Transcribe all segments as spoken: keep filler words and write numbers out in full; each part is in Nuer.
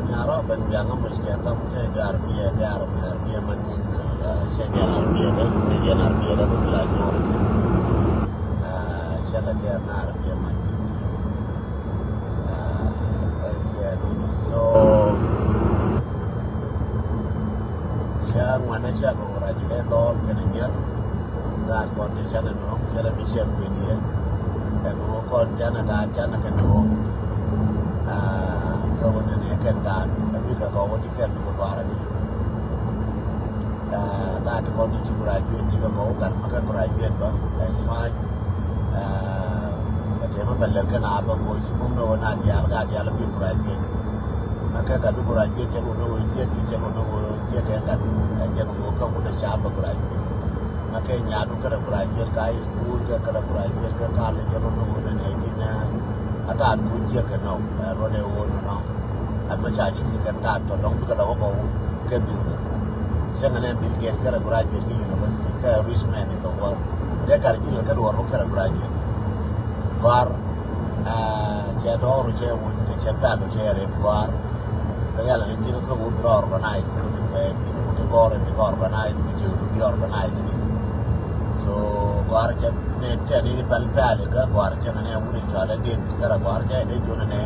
Nyarɔ ben biaŋ a muc kɛ tham cɛ jɛ arbiɛ kɛ arbiɛ man ni cɛ jɛ arbiɛ dɛ cɛ jɛ arbiɛ dɛ bi la nyɔr. Cɛ la kɛ na arbiɛ man ni. So cɛ ŋuan cɛ congratulate dɔɔl kɛn nyɛr. Gaat kɔn ti canɛ nɔŋ cɛ la mi cɛ kuin yɛ. Ɛn wä kɔn canɛ gaat canɛ kɛn wä. Kä wä nɛn ɛ kɛn gaat ɛ bikɛ kɔ wä di kɛn bikɛ duarɛ di. Gaat ti kɔn ti ci graduate cikɛ kɔ wä gat ma kɛ graduate bä. It's fine. Ɛ tɛmɛ bɛ lɛl kɛn a bä kɔ ci bum ni wä na diaal gaat diaal bi graduate. Ma kɛ gat bi graduate cɛ wä ni wä jiɛk cɛ wä ni wä jiɛk ɛ gat. Ɛ jɛn wä kä wä ni ca bä graduate. Ŋa kɛ nyaadu kärɛ graduate kä high school kɛ kärɛ graduate kä college ɛ run ɛ wun ɛ nɛ ji̱n ɛ a gaat ku jiɛ kɛ nɔ ɛ ruɔdɛ wun ɛ nɔ. Ɛ mɛ ca cuth kɛn gaat tɔ dɔŋ bikɛ lɛ wä bɔ kɛ business. Cɛ ŋɛ nɛ Bill Gates kärɛ graduate kä university kɛ rich man in the world. Dee kar ji̱n kɛ duɔr bä kärɛ graduate. Gɔar cɛ dɔɔr cɛ wuc cɛ pɛl cɛ rep gɔar. Kɛ yɛl ni ji̱ kä wut bi rɔ organize kä ti bɛ bi ni wut ti gɔr bi kɛ organize bi ti wut bi organize ni. So gɔar cɛ ni tɛn ni pɛl pɛl kä gɔar cɛ ni wut in cɔal ɛ David kɛ rɛ gɔar cɛ dee jɔn ni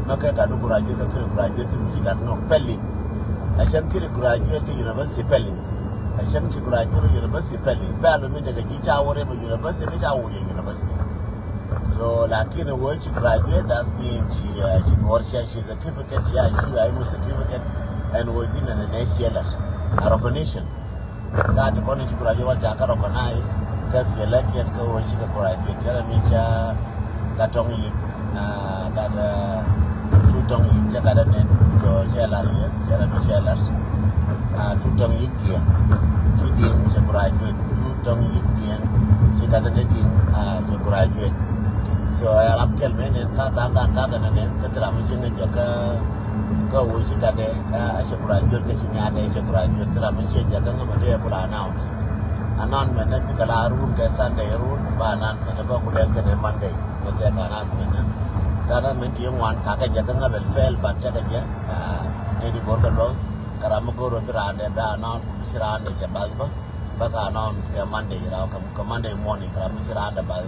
mɛ kɛ ka du graduate kɛ kiri graduate ti mi ci lat nɔ pɛli. A cɛn kiri graduate kɛ university pɛli. A cɛn ci graduate university pɛli pɛl mi tekɛ ji̱ ca wä rep university kɛ ca wä jɛ university. So lakin wee ci graduate, that mean ci ci gɔr ci ci certificate ci a ci a imu certificate. And wee di nɛ nɛ ci lɛr a recognition. That kɔn ci graduate wan ca ka recognize. Ka fiɛ lɛ kiɛn ka wee ci ka graduate cɛ la mi ca ka tɔŋ yik. That tu tɔŋ yik cɛ ka da nɛ. So cɛ lar yɛ cɛ la mi cɛ lar. Tu tɔŋ yik kiɛn ci diŋ ci graduate. Tu tɔŋ yik diɛn ci gathɛ ni diŋ ci graduate. So ɛ rap kɛl mɛ nɛn ka ka ka ka kɛ nɛ nɛn kä thira mi ci ŋɛ jɛ kä kä wo ci gatdɛ. A ci graduate kä ci nyaadɛ ci graduate thira mi ci jɛ kä ŋä mɛ dee kula announce. Announcement nɛ bikɛ la run kɛ Sunday run ba announcement nɛ ba kulɛl kɛ nɛ Monday. Mɛ tɛk announcement nɛ ta announcement ti ŋuan ka kɛ jɛ kä ŋä bɛl fɛl ba tɛk kɛ jɛ. Nɛ di gor kɛ luɔk kɛ ram mi gor bi randɛ bɛ announce mi ci randɛ cɛ bath bä. Bä ka announce kɛ Monday, ra kɛ Monday morning, ram mi ci randɛ ba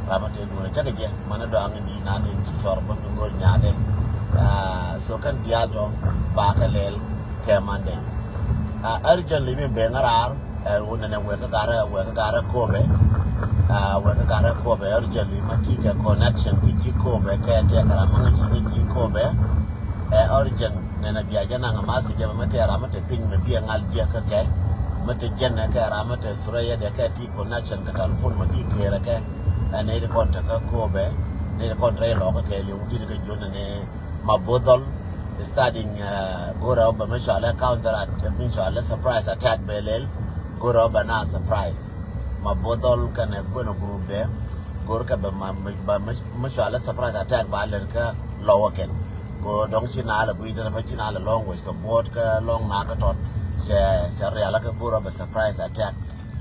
ram mi te duɔrɛ cä kɛ jɛ mani dɔaŋ in di na ni ci cɔr bä mi go̱r nyaadɛ. So kɛn diaal tɔ ba kɛ lɛl kɛ Monday. Urgently mi ben ŋarar ɛ wun nɛ wek kä garɛ wek kä garɛ Kobɛ. Wek kä garɛ Kobɛ urgently ma ti kɛ connection ki ji̱ Kobɛ kɛ tɛk ram ma ŋa ci ni ji̱ Kobɛ. Ɛ urgent nɛnɛ bia jɛ naŋ a message mɛ tɛ ram mɛ tɛ piny mɛ bia ŋal jiɛ kä kɛ mɛ tɛ jɛn kɛ ram mɛ tɛ Australia dɛ kɛ ti connection kɛ telephone mɛ bi kɛɛrɛ kɛ. Ɛ nɛ ri kɔn tɛ kä Kobɛ nɛ ri kɔn tɛ lɔ kä kɛ liw dit kɛ jion nɛ ma bodol. Starting go̱rɛ wä bɛ mɛ cɔalɛ counter at mɛ cɔalɛ surprise attack bɛ lɛl. Go̱rɛ wä bɛ na surprise ma bodol kɛnɛ kuɛn group dɛ. Go̱rɛ kɛ bɛ ma mɛ cɔalɛ surprise attack ba lɛl kä lɔ wä kɛn. Ko dɔŋ ci na lɛ guiy tɛn pa ci na lɛ lɔŋ wec kɛ buɔt kɛ lɔŋ na kɛ tɔt. Cɛ cɛ rial kɛ go̱r ɔ bɛ surprise attack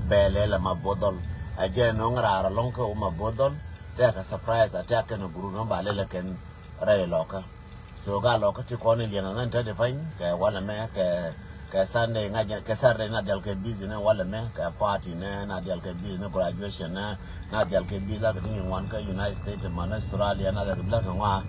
bɛ lɛ lɛ ma bodol. A jɛ noŋ raar lɔŋ kɛ wä ma bodol. Tɛ kɛ surprise attack kɛn group nɔ ba lɛ lɛ kɛn rɛy lɔkä. So ga lɔkä ti kɔn in liɛŋ ŋän te di pany kɛ walɛ mɛ kɛ Kɛ Sunday ŋa̱c kɛ Saturday na dial kɛ busy ni walɛ mɛ kɛ party ni na dial kɛ busy ni graduation ni na dial kɛ busy la kɛ ti ŋuan kɛ United States man Australia na kɛ bila kɛ ŋua.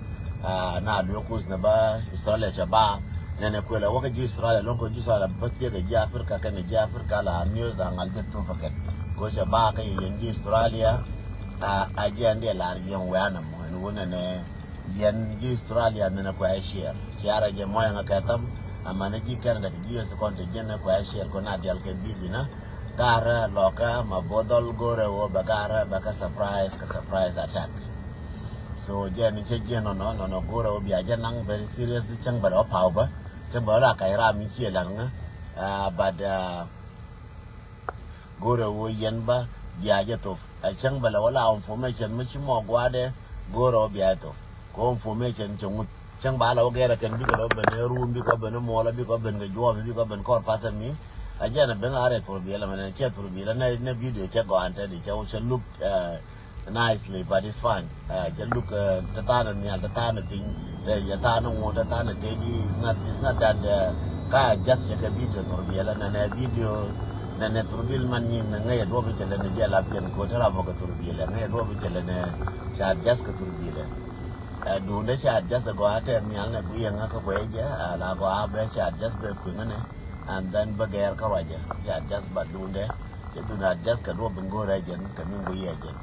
Na luɛ kus ni ba Australia cɛ ba ni ni kuɛlɛ wä kɛ ji̱ Australia lɔŋ kɛ ji̱ Australia bä thiɛ kɛ ji̱ Africa kɛ ni ji̱ Africa la news la ŋal jɛ thop kɛ ko cɛ ba kɛ yɛ yɛn ji̱ Australia. A jiɛn diɛ lar yɛn wɛn mɔ ɛn wun ni. Yɛn ji̱ Australia nhinɛ kuɛ share. Share jɛ mɔyɛ ŋa kɛ tham. Amanɛ ji̱ Canada kɛ ji̱ U S kɔn ti ji̱n kuɛ share kɔn a dial kɛ busy na. Garɛ lɔkä ma bodol go̱rɛ wä bɛ garɛ bɛ kɛ surprise kɛ surprise attack. So jɛ ni cɛ jiɛn nɔnɔ nɔnɔ go̱rɛ wä bia jɛ naŋ very serious di cäŋ bɛ lɛ wä paw bä. Cäŋ bɛ wä la kac ram mi ciɛ laŋ ŋä. But Go̱rɛ ɣöö yɛn bä bia jɛ thop. Ɛ cäŋ bɛ lɛ wä la information mi ci mɔ gua̱dɛ. Go̱rɛ ɣöö bia jɛ thop kɛ information cɛ ŋut. Cäŋ ba lɛ wä gɛrɛ kɛn bikɛ lɛ wä ben ɛ ruun bikɛ wä ben ɛ muɔlä bikɛ wä ben kɛ juɔɔm bikɛ wä ben kɔr pasɛ mi. Ɛ jɛn ɛ ben a rɛ thur biɛl ɛmɛnɛ cɛ thur biɛl ɛ nɛ video cɛ gɔan tɛ di cɛ wä cɛ luk. Nicely, but it's fine. Cɛ luk te tha̱a̱n nhial, te tha̱a̱n piny, te yɛ tha̱a̱n ŋot, te tha̱a̱n tedi. It's not, it's not that. Ka just cɛ kɛ video thor biɛlɛ, nɛnɛ video, nɛnɛ thor biɛl man nyin nɛ ŋäc ɛ duɔp cɛ lɛ nɛ jɛ lap jɛn ko te ram mɔ kɛ thor biɛlɛ, ŋäc ɛ duɔp cɛ lɛ nɛ ca just kɛ thor biɛlɛ. Duundɛ ca just gɔ a tɛn nhial nɛ guiyɛ ŋä kä kuɛ jɛ, la gɔ a bɛ ca just bɛ kuiŋä nɛ, and then bɛ gɛɛr kä ruacɛ ca just, but duundɛ cɛ duundɛ a just kɛ duɔp bi ŋo̱rɛ jɛn kɛ mi guiyɛ jɛn.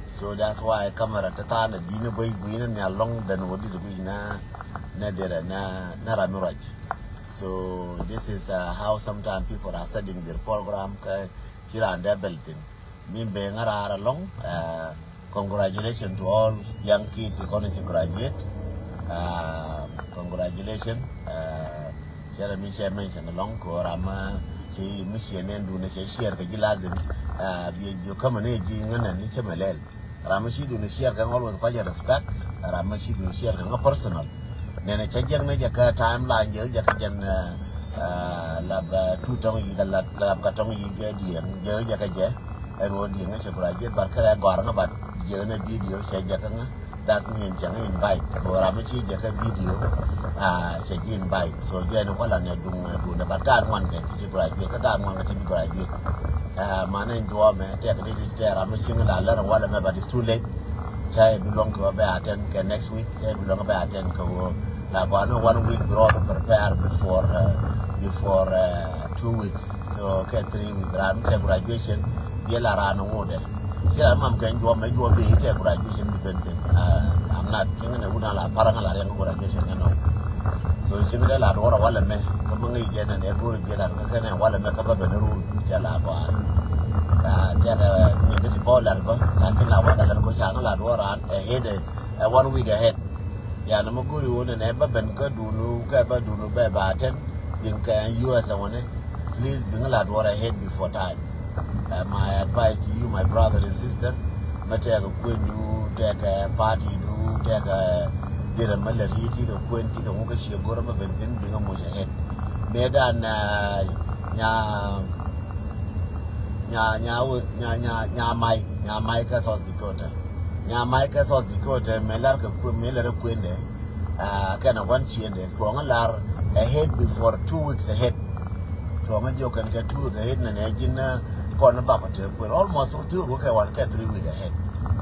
So that's why camera te tha̱a̱n ɛ di̱n ɛ bäy gui̱n ɛ nhial lɔ̱ŋ than wä di̱t gui̱n na, na derɛ na, na ram mi ruac. So this is how sometimes people are setting their program kä ci raan dee bɛl thin. Min ben ŋa raar alɔŋ. Congratulations to all young kids ti kɔn ci graduate. Congratulations. Cɛ rɛ mi cɛ mention alɔŋ ko ram ma ci mi ciɛ nɛn dun cɛ share kɛ ji̱ lazim. Biɛ ji̱ kä mɛ ni ji̱ ŋä nɛ ni cɛ mɛ lɛl. Ram mi ci dun share kɛ ŋɔl wä kɔc respect. Ram mi ci dun share kɛ ŋä personal. Nɛnɛ cä jiɛk ni jɛ kä timeline jɛ jɛ kä jɛn lap tu tɔŋ yic kɛ lap kɛ tɔŋ yic kɛ diɛŋ jɛ jɛ kä jɛ. Ɛn wä diɛŋ cɛ graduate but kɛ rɛ gɔr ŋä but jɛ ni video cɛ jɛ kä ŋä. That's mean cɛ ŋä invite kɛ wä ram mi ci jɛ kä video. Cɛ ji̱ invite so jɛ ni wala nɛ duŋ duŋ but gaat ŋuan kɛ ti ci graduate kä gaat ŋuan kɛ ti bi graduate. Manɛ in juɔmɛ tɛk ni di tɛ ram mi ci ŋä la lär wala mɛ but it's too late. Cä bi luɔ̱ŋ kɛ wä bɛ attend kɛ next week. Cä bi luɔ̱ŋ bɛ attend kɛ wä la gɔaa ni one week bi rɔɔd prepare before before two weeks. So kɛ three week ran cɛ graduation. Biɛ la ran ŋudɛ ci ran mam kɛ juɔm mɛ juɔm bi cɛ graduation bi ben thin. I'm not cieŋ ni wun a la paraŋ a la riɛŋ graduation ni nɔ. So cieŋ dɛ la duɔr a walɛ mɛ kä mi ŋi̱i̱c jɛ nɛ nɛ go̱o̱r jɛ ran kä kɛnɛ walɛ mɛ kä bä ben run cɛ la gɔaa. Tɛkɛ ni ni ti bɔ lɛr bä lakin la walɛ lɛr ko ca ŋä la duɔr ran ahead. One week ahead. Yani mi go̱ri wä nɛnɛ bä ben kä dunu kɛ bä dunu bɛ ba tɛn. Biŋ kɛ U S a wani. Please biŋ la duɔr ahead before time. My advice to you my brother and sister. Mɛ tɛkɛ kuendu tɛkɛ party du tɛkɛ dirɛ mɛ lɛ ri tikɛ kuen tikɛ ŋu kä ciɛ go̱rä mɛ ben thin biŋ a muc ahead. Mɛ dan nya nya nya nya nya nya mai nya mai kä South Dakota. Nya mai kä South Dakota mɛ lar kɛ kuen mɛ lar kuen dɛ. Kɛn a guan ciendɛ tuɔŋä lar ahead before two weeks ahead. Tuɔŋä jiɔ kɛn kɛ two weeks ahead nɛ nɛ ji̱n kɔn bakɔ te kuen almost two weeks kɛ wan kɛ three weeks ahead.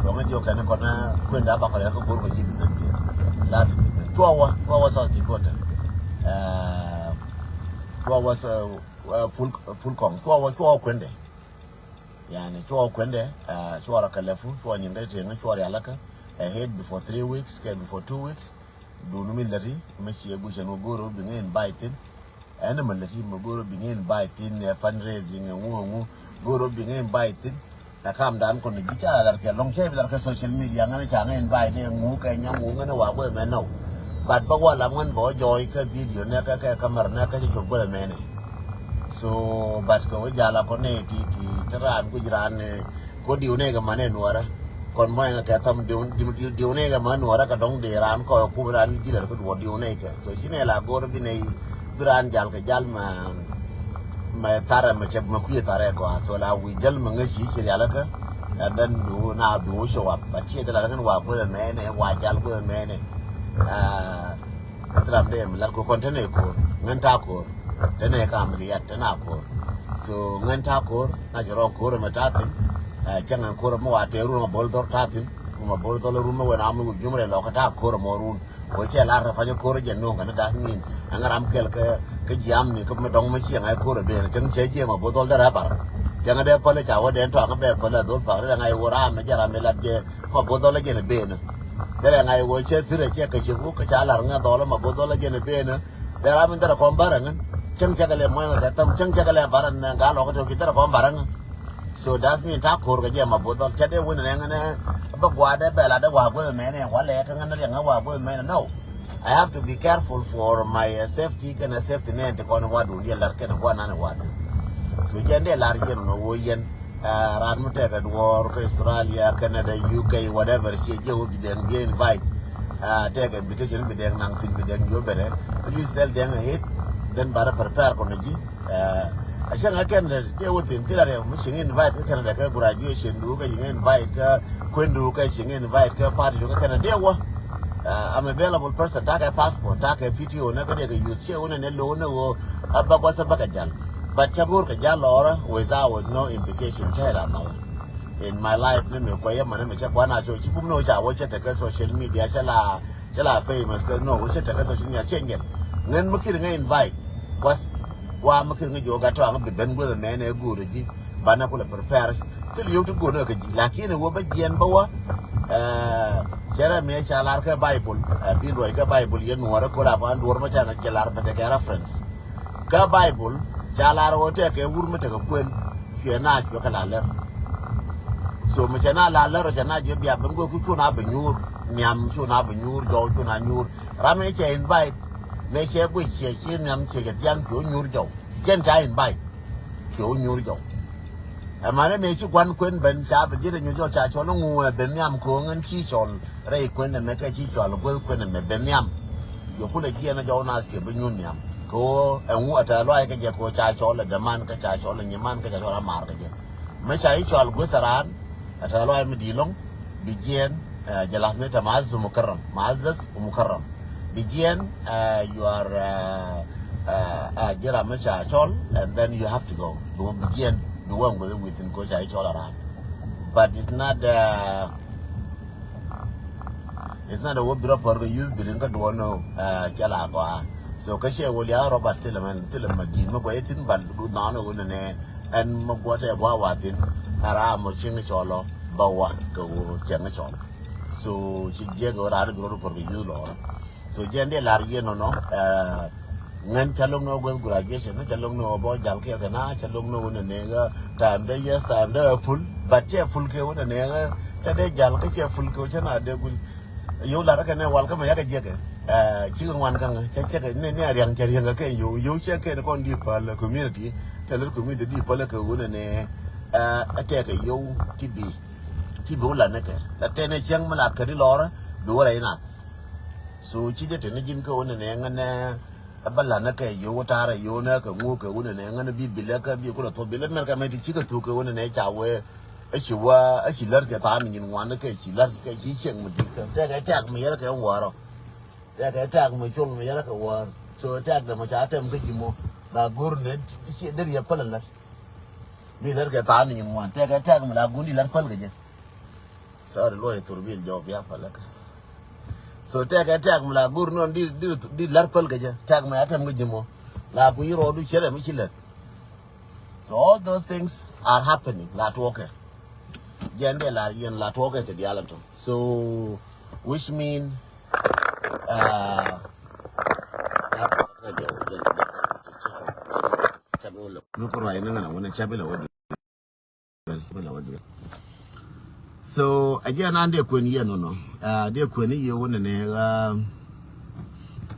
Tuɔŋä jiɔ kɛn kɔn kuen da bakɔ rɛ kɛ go̱r kɔ ji̱ bi ben ji̱. Lar bi ben tuɔwä tuɔwä South Dakota. Tuɔwä pul pul kɔŋ tuɔwä tuɔwä kuendɛ. Yani cuɔ kuendɛ cuɔ rɔ kɛ lɛfu cuɔ nyin kɛ tiŋ cuɔ rialikä. Ahead before three weeks kɛ before two weeks. Dun mi lɛti mi ciɛ gucɛ ni go̱o̱r bi ŋɛ invite thin. Ɛn mi lɛti mi go̱o̱r bi ŋɛ invite thin ɛ fundraising ɛ ŋu ɛ ŋu go̱o̱r bi ŋɛ invite thin. Ɛ kam dan kɔn ji̱ ca lar kɛ lɔŋ cɛ bi lar kɛ social media ŋɛn ca ŋɛ invite ɛ ŋu kɛ nyɛ ŋu ŋɛn wa guɛ mɛ nɔw. But bä wa lam ŋɛn bä wä jɔɔy kɛ video nɛ kɛ kɛ kamɛr nɛ kɛ ci cuɔp guɛ mɛ nɛ. So but kɛ wä jala kɔn nɛ ti ti ti raan guic raan nɛ. Ko diw nɛ kɛ man nɛ nuɔrä kɔn mɔyɛ kɛ tham diw diw nɛ kɛ man nuɔrä kɛ dɔŋ di raan kɔ kɛ kup raan ji̱ lɛr kɛ duɔ diw nɛ kɛ so ci nɛ la go̱r bi nɛ bi raan jal kɛ jal ma. Ma tharɛ ma cɛ ma kui̱ tharɛ kɔ a so la wi̱i̱ jäl ma ŋäci ci rialikä. And then bi wä na bi wä show up but ci jɛ la ŋän wa guäth mɛnɛ wa jal guäth mɛnɛ. Kä thil ram dee mi lat kɛ kɔn te nɛ ko̱r ŋän ta̱a̱ ko̱r. Te nɛ kam liat te na ko̱r. So ŋän ta̱a̱ ko̱r na ci rɔ ko̱r ɛmɛ ta̱a̱ thi̱n. Cäŋ ɛn ko̱r ɛmɛ wa tëë run ɛ bo̱l dhɔr ta̱a̱ thi̱n. Rum ɛ bo̱l dhɔr run mɛ wen am mi wi̱c jumrɛ lɔkä ta̱a̱ ko̱r ɛmɔ run. Wee cɛ lar rɛ pa̱nyɛ ko̱r ɛ jɛ no̱o̱ŋ kɛn da̱th min ɛŋɛ ram kɛl kɛ jiamni kä mi dɔ̱ŋ mi ciɛŋ ɛ ko̱r ɛ ben cäŋ cɛ jiɛŋ ɛ bo̱l dhɔr dee rɛ bar. Cäŋ ɛ dee päl ɛ ca wä dee tɔaŋ ɛ bɛ päl ɛ dho̱l pak ri rɛ ŋa̱c ɛ wä ram ɛ jɛ ram ɛ lat jɛ. Ma bo̱th dhɔl a jɛn a ben. Derɛ ŋa̱c wä cɛ thirɛ cɛ kɛ cɛ buk kɛ ca lar ŋɛ dhɔl ma bo̱th dhɔl a jɛn a ben. Derɛ ram in derɛ kɔn barɛ ŋän. Cäŋ cɛ kɛ lɛ muɛŋ kɛ thäm cäŋ cɛ kɛ lɛ barɛ ŋän gaa lɔk kɛ tɔki derɛ kɔn barɛ ŋän. So that's mean ta̱a̱ ko̱r kɛ jɛ ma bo̱th dhɔl cɛ dee wen nɛ ŋän bä gua̱a̱ dee bɛ la dee wa̱a̱ guäth mɛnɛ walɛ kɛ ŋän riɛŋ ŋä wa̱a̱ guäth mɛnɛ no. I have to be careful for my safety kɛnɛ safety nɛ ti kɔn wa̱a̱ duun diɛ lar kɛnɛ gua̱a̱ nanɛ wa̱a̱ thin. So jɛn dee lar jɛn nɔ wä yɛn. Ran mi tɛkɛ duɔɔr kä Australia, Canada, U K, whatever ciɛ jiɛ wä bi dɛŋ bi invite. Tɛkɛ invitation bi dɛŋ naŋ thin bi dɛŋ jiɔ bɛrɛ. Please tell dɛŋ ahead. Then bara prepare kɔnɔ ji̱. Acäŋ kä Canada diɛ wä thi̱n thilɛ rɛw mi cieŋ invite kä Canada kä graduation du, kä cieŋ invite kä kuendu, kä cieŋ invite kä party du kä Canada diɛ wä. Uh, I'm available person, takɛ passport, takɛ P T O ni kä diɛ kɛ use, ciɛ wä ni ni lo̱w ni ɣöö a bä gua̱th a bä kɛ jal. But cä go̱o̱r kɛ jal lɔrä without no invitation, cä ila nhɔw. In my life ni mi kuɛ yɛ mani mi cä gua̱n a cɔ ci bum ni wä ca wä cä tekɛ social media, cä la, cä la famous kä no, wä cä tekɛ social media cä nyɛl. Ŋän mi kiri ŋä invite gua̱th, gua mi kiri ŋä jiɔ gat tɔaŋ bi ben guäth mɛn ɛ go̱o̱rä ji̱. Banɛ kulɛ prepare. Thil yio̱w ti go̱o̱rä kä ji̱. Lakin ɛ wä bä jiɛn bä wä. Eh, cɛ rɛ mi ca lar kä Bible. Eh, bi luɔc kä Bible yɛn nuɔrä ko̱ra kɔn duɔr ma ca ŋä jɛ lar bä tekɛ reference. Kä Bible ca lar ɣöö tɛkɛ wur mi tekɛ kuën, cuɛ na cuɛ kɛ la lär. So mi cɛ na la lär ɔ cɛ na juɛ bia ben guäth ku cu na bi nyuur. Nhiam cu na bi nyuur, jɔw cu na nyuur. Ram mi cɛ invite, mi cɛ guic ciɛ ci nhiam ciɛ cɛ thiaŋ cu nyuur jɔw. Jɛn ca invite, cu nyuur jɔw. Ɛmɛnɛ mi ci gua̱n kuën ben ca bi ji̱ rɛ nyuur jɔw ca cɔl ŋu ɛ ben nhiam ko̱o̱ŋ ɛn ci cɔl. Rɛy kuën ɛmɛ kɛ ci cɔal guäth kuën ɛmɛ ben nhiam. Cuɛ kulɛ jiɛn ɛ jɔw naath cuɛ bi nyuur nhiam. Kɛ ɣöö ɛŋu ɛ tɛ̈th lɔaac kä jɛ kɛ ɣöö ca cɔl ɛ däman kä ca cɔl ɛ nyiman kä ca cɔl ɛ maar kä jɛ. Mi ca i̱ cɔal guäth ɛ raan ɛ tɛ̈th lɔaac mi di̱i̱t lɔ̱ŋ bi jiɛn, eh, jɛ la̱th ni tɛ muazzaz mukarram, muazzaz mukarram. Bi jiɛn, eh, you are, eh, eh, eh, ji̱ ram mi ca cɔl, and then you have to go. Bi wä bi jiɛn bi wä ŋuäth within kɛ ɣöö ca i̱ cɔl ɛ raan. But it's not, eh, It's not a wä bi rɔ pär kɛ youth bi rin kä duɔn nɔ, eh, cɛ la gɔaa. So kä cɛ wä lia̱a̱ rɔ bat thilɛ mɛn thilɛ ma di̱i̱t mi guɛy thi̱n bat du nɔn wä nɛnɛ. Ɛn mi guɔ tɛ gua̱a̱ wa thi̱n. Ɛ ram mɔ cieŋ cɔl ɔ bä wa kɛ wä cieŋ cɔl. So ci jiɛk wä raan bi rɔ pär kɛ youth lɔ. So jɛn dee lar yien nɔnɔ, eh, ŋän ca lo̱ŋ ni wä guäth graduation, ca lo̱ŋ ni wä bä jal kiɛ kɛ na, ca lo̱ŋ ni wä nɛ nɛ ɣä time dee yes, time dee a full, but cɛ full kɛ wä nɛ nɛ ɣä, ca dee jal kä cɛ full kɛ wä ca na dee gul. Yow lar kɛ nɛ wal kä mɛ yakɛ jiɛkɛ. Eh, cikɛ ŋuan kä ŋä, ca cɛ kɛ nɛ nɛ a riaŋ ca riaŋ kɛ kɛ yow, yow cɛ kɛ ni kɔn di pal community, tɛ lät community di pal kɛ wä nɛ nɛ, eh, a tɛ kɛ yow ti bi, ti bi wä lar nɛ kɛ. La tɛ nɛ cɛŋ mi la kɛ di lɔrä, bi wä rɛ inath. So ci jɛ teni ji̱n kä wunɛ nɛ ŋänɛ ɛ bä la̱nä kɛ yio̱w ta̱rä yio̱w nä kɛ ŋu kɛ wunɛ nɛ ŋänɛ bi bilɛ kä bi kulɛ thuɔ̱k bilɛ mɛr kɛ mɛ ti ci kɛ thuk kɛ wunɛ nɛ ca wee. Ɛ ci wä ɛ ci lär kɛ tha̱a̱n nyin ŋuan kɛ ci lär kɛ ci cieŋ mi di̱t kɛ tɛkɛ tɛk mi yɛr kɛ wäärä. Tɛkɛ tɛk mi col mi yɛr kɛ wäär. So tɛk dɛ mi ca tɛm kä ji̱ mɔ la go̱r nɛ deri yɛ päl lär. Mi lär kɛ tha̱a̱n nyin ŋuan tɛkɛ tɛk mi la go̱r di lär päl kɛ jɛ. Sorry, luɔy thurbil jɔw bia pälä kä. So tɛk ɛ tɛk mi la gur nɔn di di di lar päl kä jɛ. Tɛk mi a tɛm kä ji̱ mɔ. La ku yi rɔɔdu cɛ rɛ mi ci lät. So all those things are happening. La tuɔkɛ. Jɛn dee la yɛn la tuɔkɛ kɛ dial tɔ. So which mean, uh, mi ku ruac ni ŋan a wuni cɛ bi la wä duel. So a jɛ nan dee kuen yie nɔnɔ. Ah, dee kuen yie wä nɛnɛ, ah,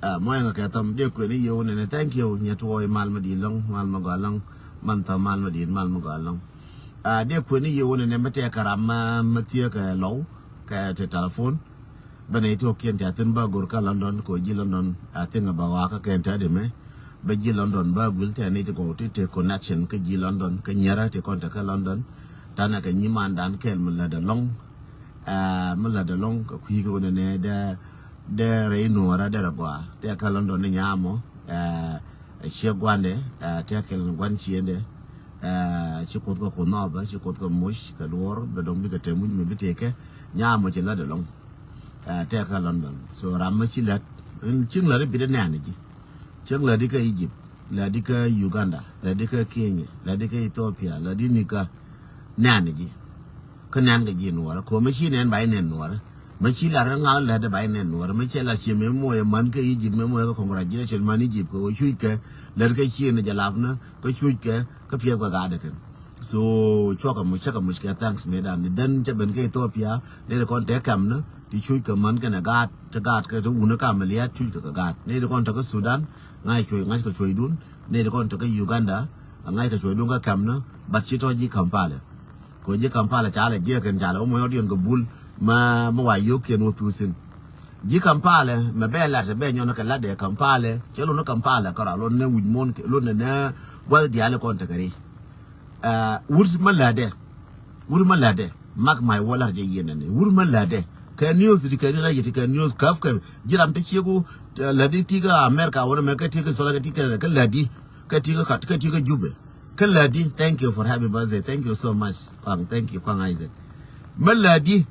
ah, mɔyɛ ŋa kɛ tham dee kuen yie wä nɛnɛ. Thank you. Nyɛ tuɔɔy mal ma di lɔŋ, mal ma gɔa lɔŋ, man tha mal ma di mal ma gɔa lɔŋ. Ah, dee kuen yie wä nɛnɛ ma tɛɛ kɛ ram ma, ma thiee kɛ lɔw kɛ te telephone. Bä nɛ itokiɛn ca thi̱n bä go̱r kä London kɛ ji̱ London. I think about wakä kɛn te di mɛ. Bä ji̱ London bä guil tɛn i̱ ti gɔw ti te connection kä ji̱ London kä nyierä ti kɔn te kä London. Tanɛ kɛ nyimandan kɛl mi lät ɛlɔ̱ŋ. Ɛ, mi lät ɛlɔ̱ŋ kɛ kui̱ kɛ wunɛ nɛ dee, dee rɛy nuɔɔrä dee rɛ gɔaa tɛ kä London ni nyamɔ. Ɛ, ɛ ciɛ guandɛ, ɛ, tɛ kɛl ni guan ciendɛ. Ɛ, ci kuoth kɛ kuoth nɔɔpɛ ci kuoth kɛ muc kɛ duɔɔr bɛ dɔŋ bikɛ te muc mi bi tekɛ nyamɔ ci lät ɛlɔ̱ŋ. Ɛ, tɛ kä London. So ram mi ci lät in cieŋ lät i̱ bit inɛn ji̱. Cieŋ lät i̱ kä Egypt, lät i̱ kä Uganda, lät i̱ kä Kenya, lät i̱ kä Ethiopia, lät i̱ ni kä nɛn ji̱. Kä nɛn kɛ ji̱ nuɔrä ko mi ci nɛn ba inɛn nuɔrä. Mi ci lat kä ŋa̱k lät ba inɛn nuɔrä mi cɛ la cie mi moyɛ man kä Egypt mi moyɛ kä congratulation man Egypt kɛ wä cuc kɛ lät kä cie ni jɛ lap ni kä cuc kɛ kä piɛth kɛ gat kɛn. So cuɔkɛ muc cä kɛ muc kɛ thanks mi dan ni dhän cä ben kä Ethiopia. Nɛy ti kɔn te kɛm ni ti cuc kɛ män kɛnɛ gaat ti gaat kɛ ti wun kä amaliat cuc kɛ kɛ gaat. Nɛy ti kɔn te kä Sudan ŋa̱c cuɔc ŋa̱c kɛ cuɔcdun. Nɛy ti kɔn te kä Uganda ŋa̱c kɛ cuɔcdun kä kɛm ni. But ci tɔ ji̱ Kampala kɛ ji̱ Kampala ca lɛ jiɛk kɛn ca lɛ wä muɔc ɣɔ̱diɛn kɛ bul. Ma ma wa yio̱k kiɛn wä thuth thi̱n. Ji̱ Kampala mɛ bɛ lat bɛ nyɔn kɛ lat dee Kampala cɛ lon ni Kampala kɛ rɔ lon ni wi̱c muɔ̱n lon ni nɛ Gua̱th diaal kɔn tekɛ ri. Wur mä lätdɛ. Wur mä lätdɛ. Mark my word, lar jɛ yieen nani. Wur mä lätdɛ. Kɛ news ti kɛ ni rɛy ti kɛ news käp kɛ ji̱ ram ti cieku, lätdi ti kä America wä mɛ kɛ ti kä Sola kɛ ti kɛ kɛ lätdi. Kɛ ti kä kat kɛ ti kä Jubɛ. Kɛ lätdi. Thank you for happy birthday. Thank you so much. Kuaŋ, thank you Kuaŋ Isaac. Mä lätdi.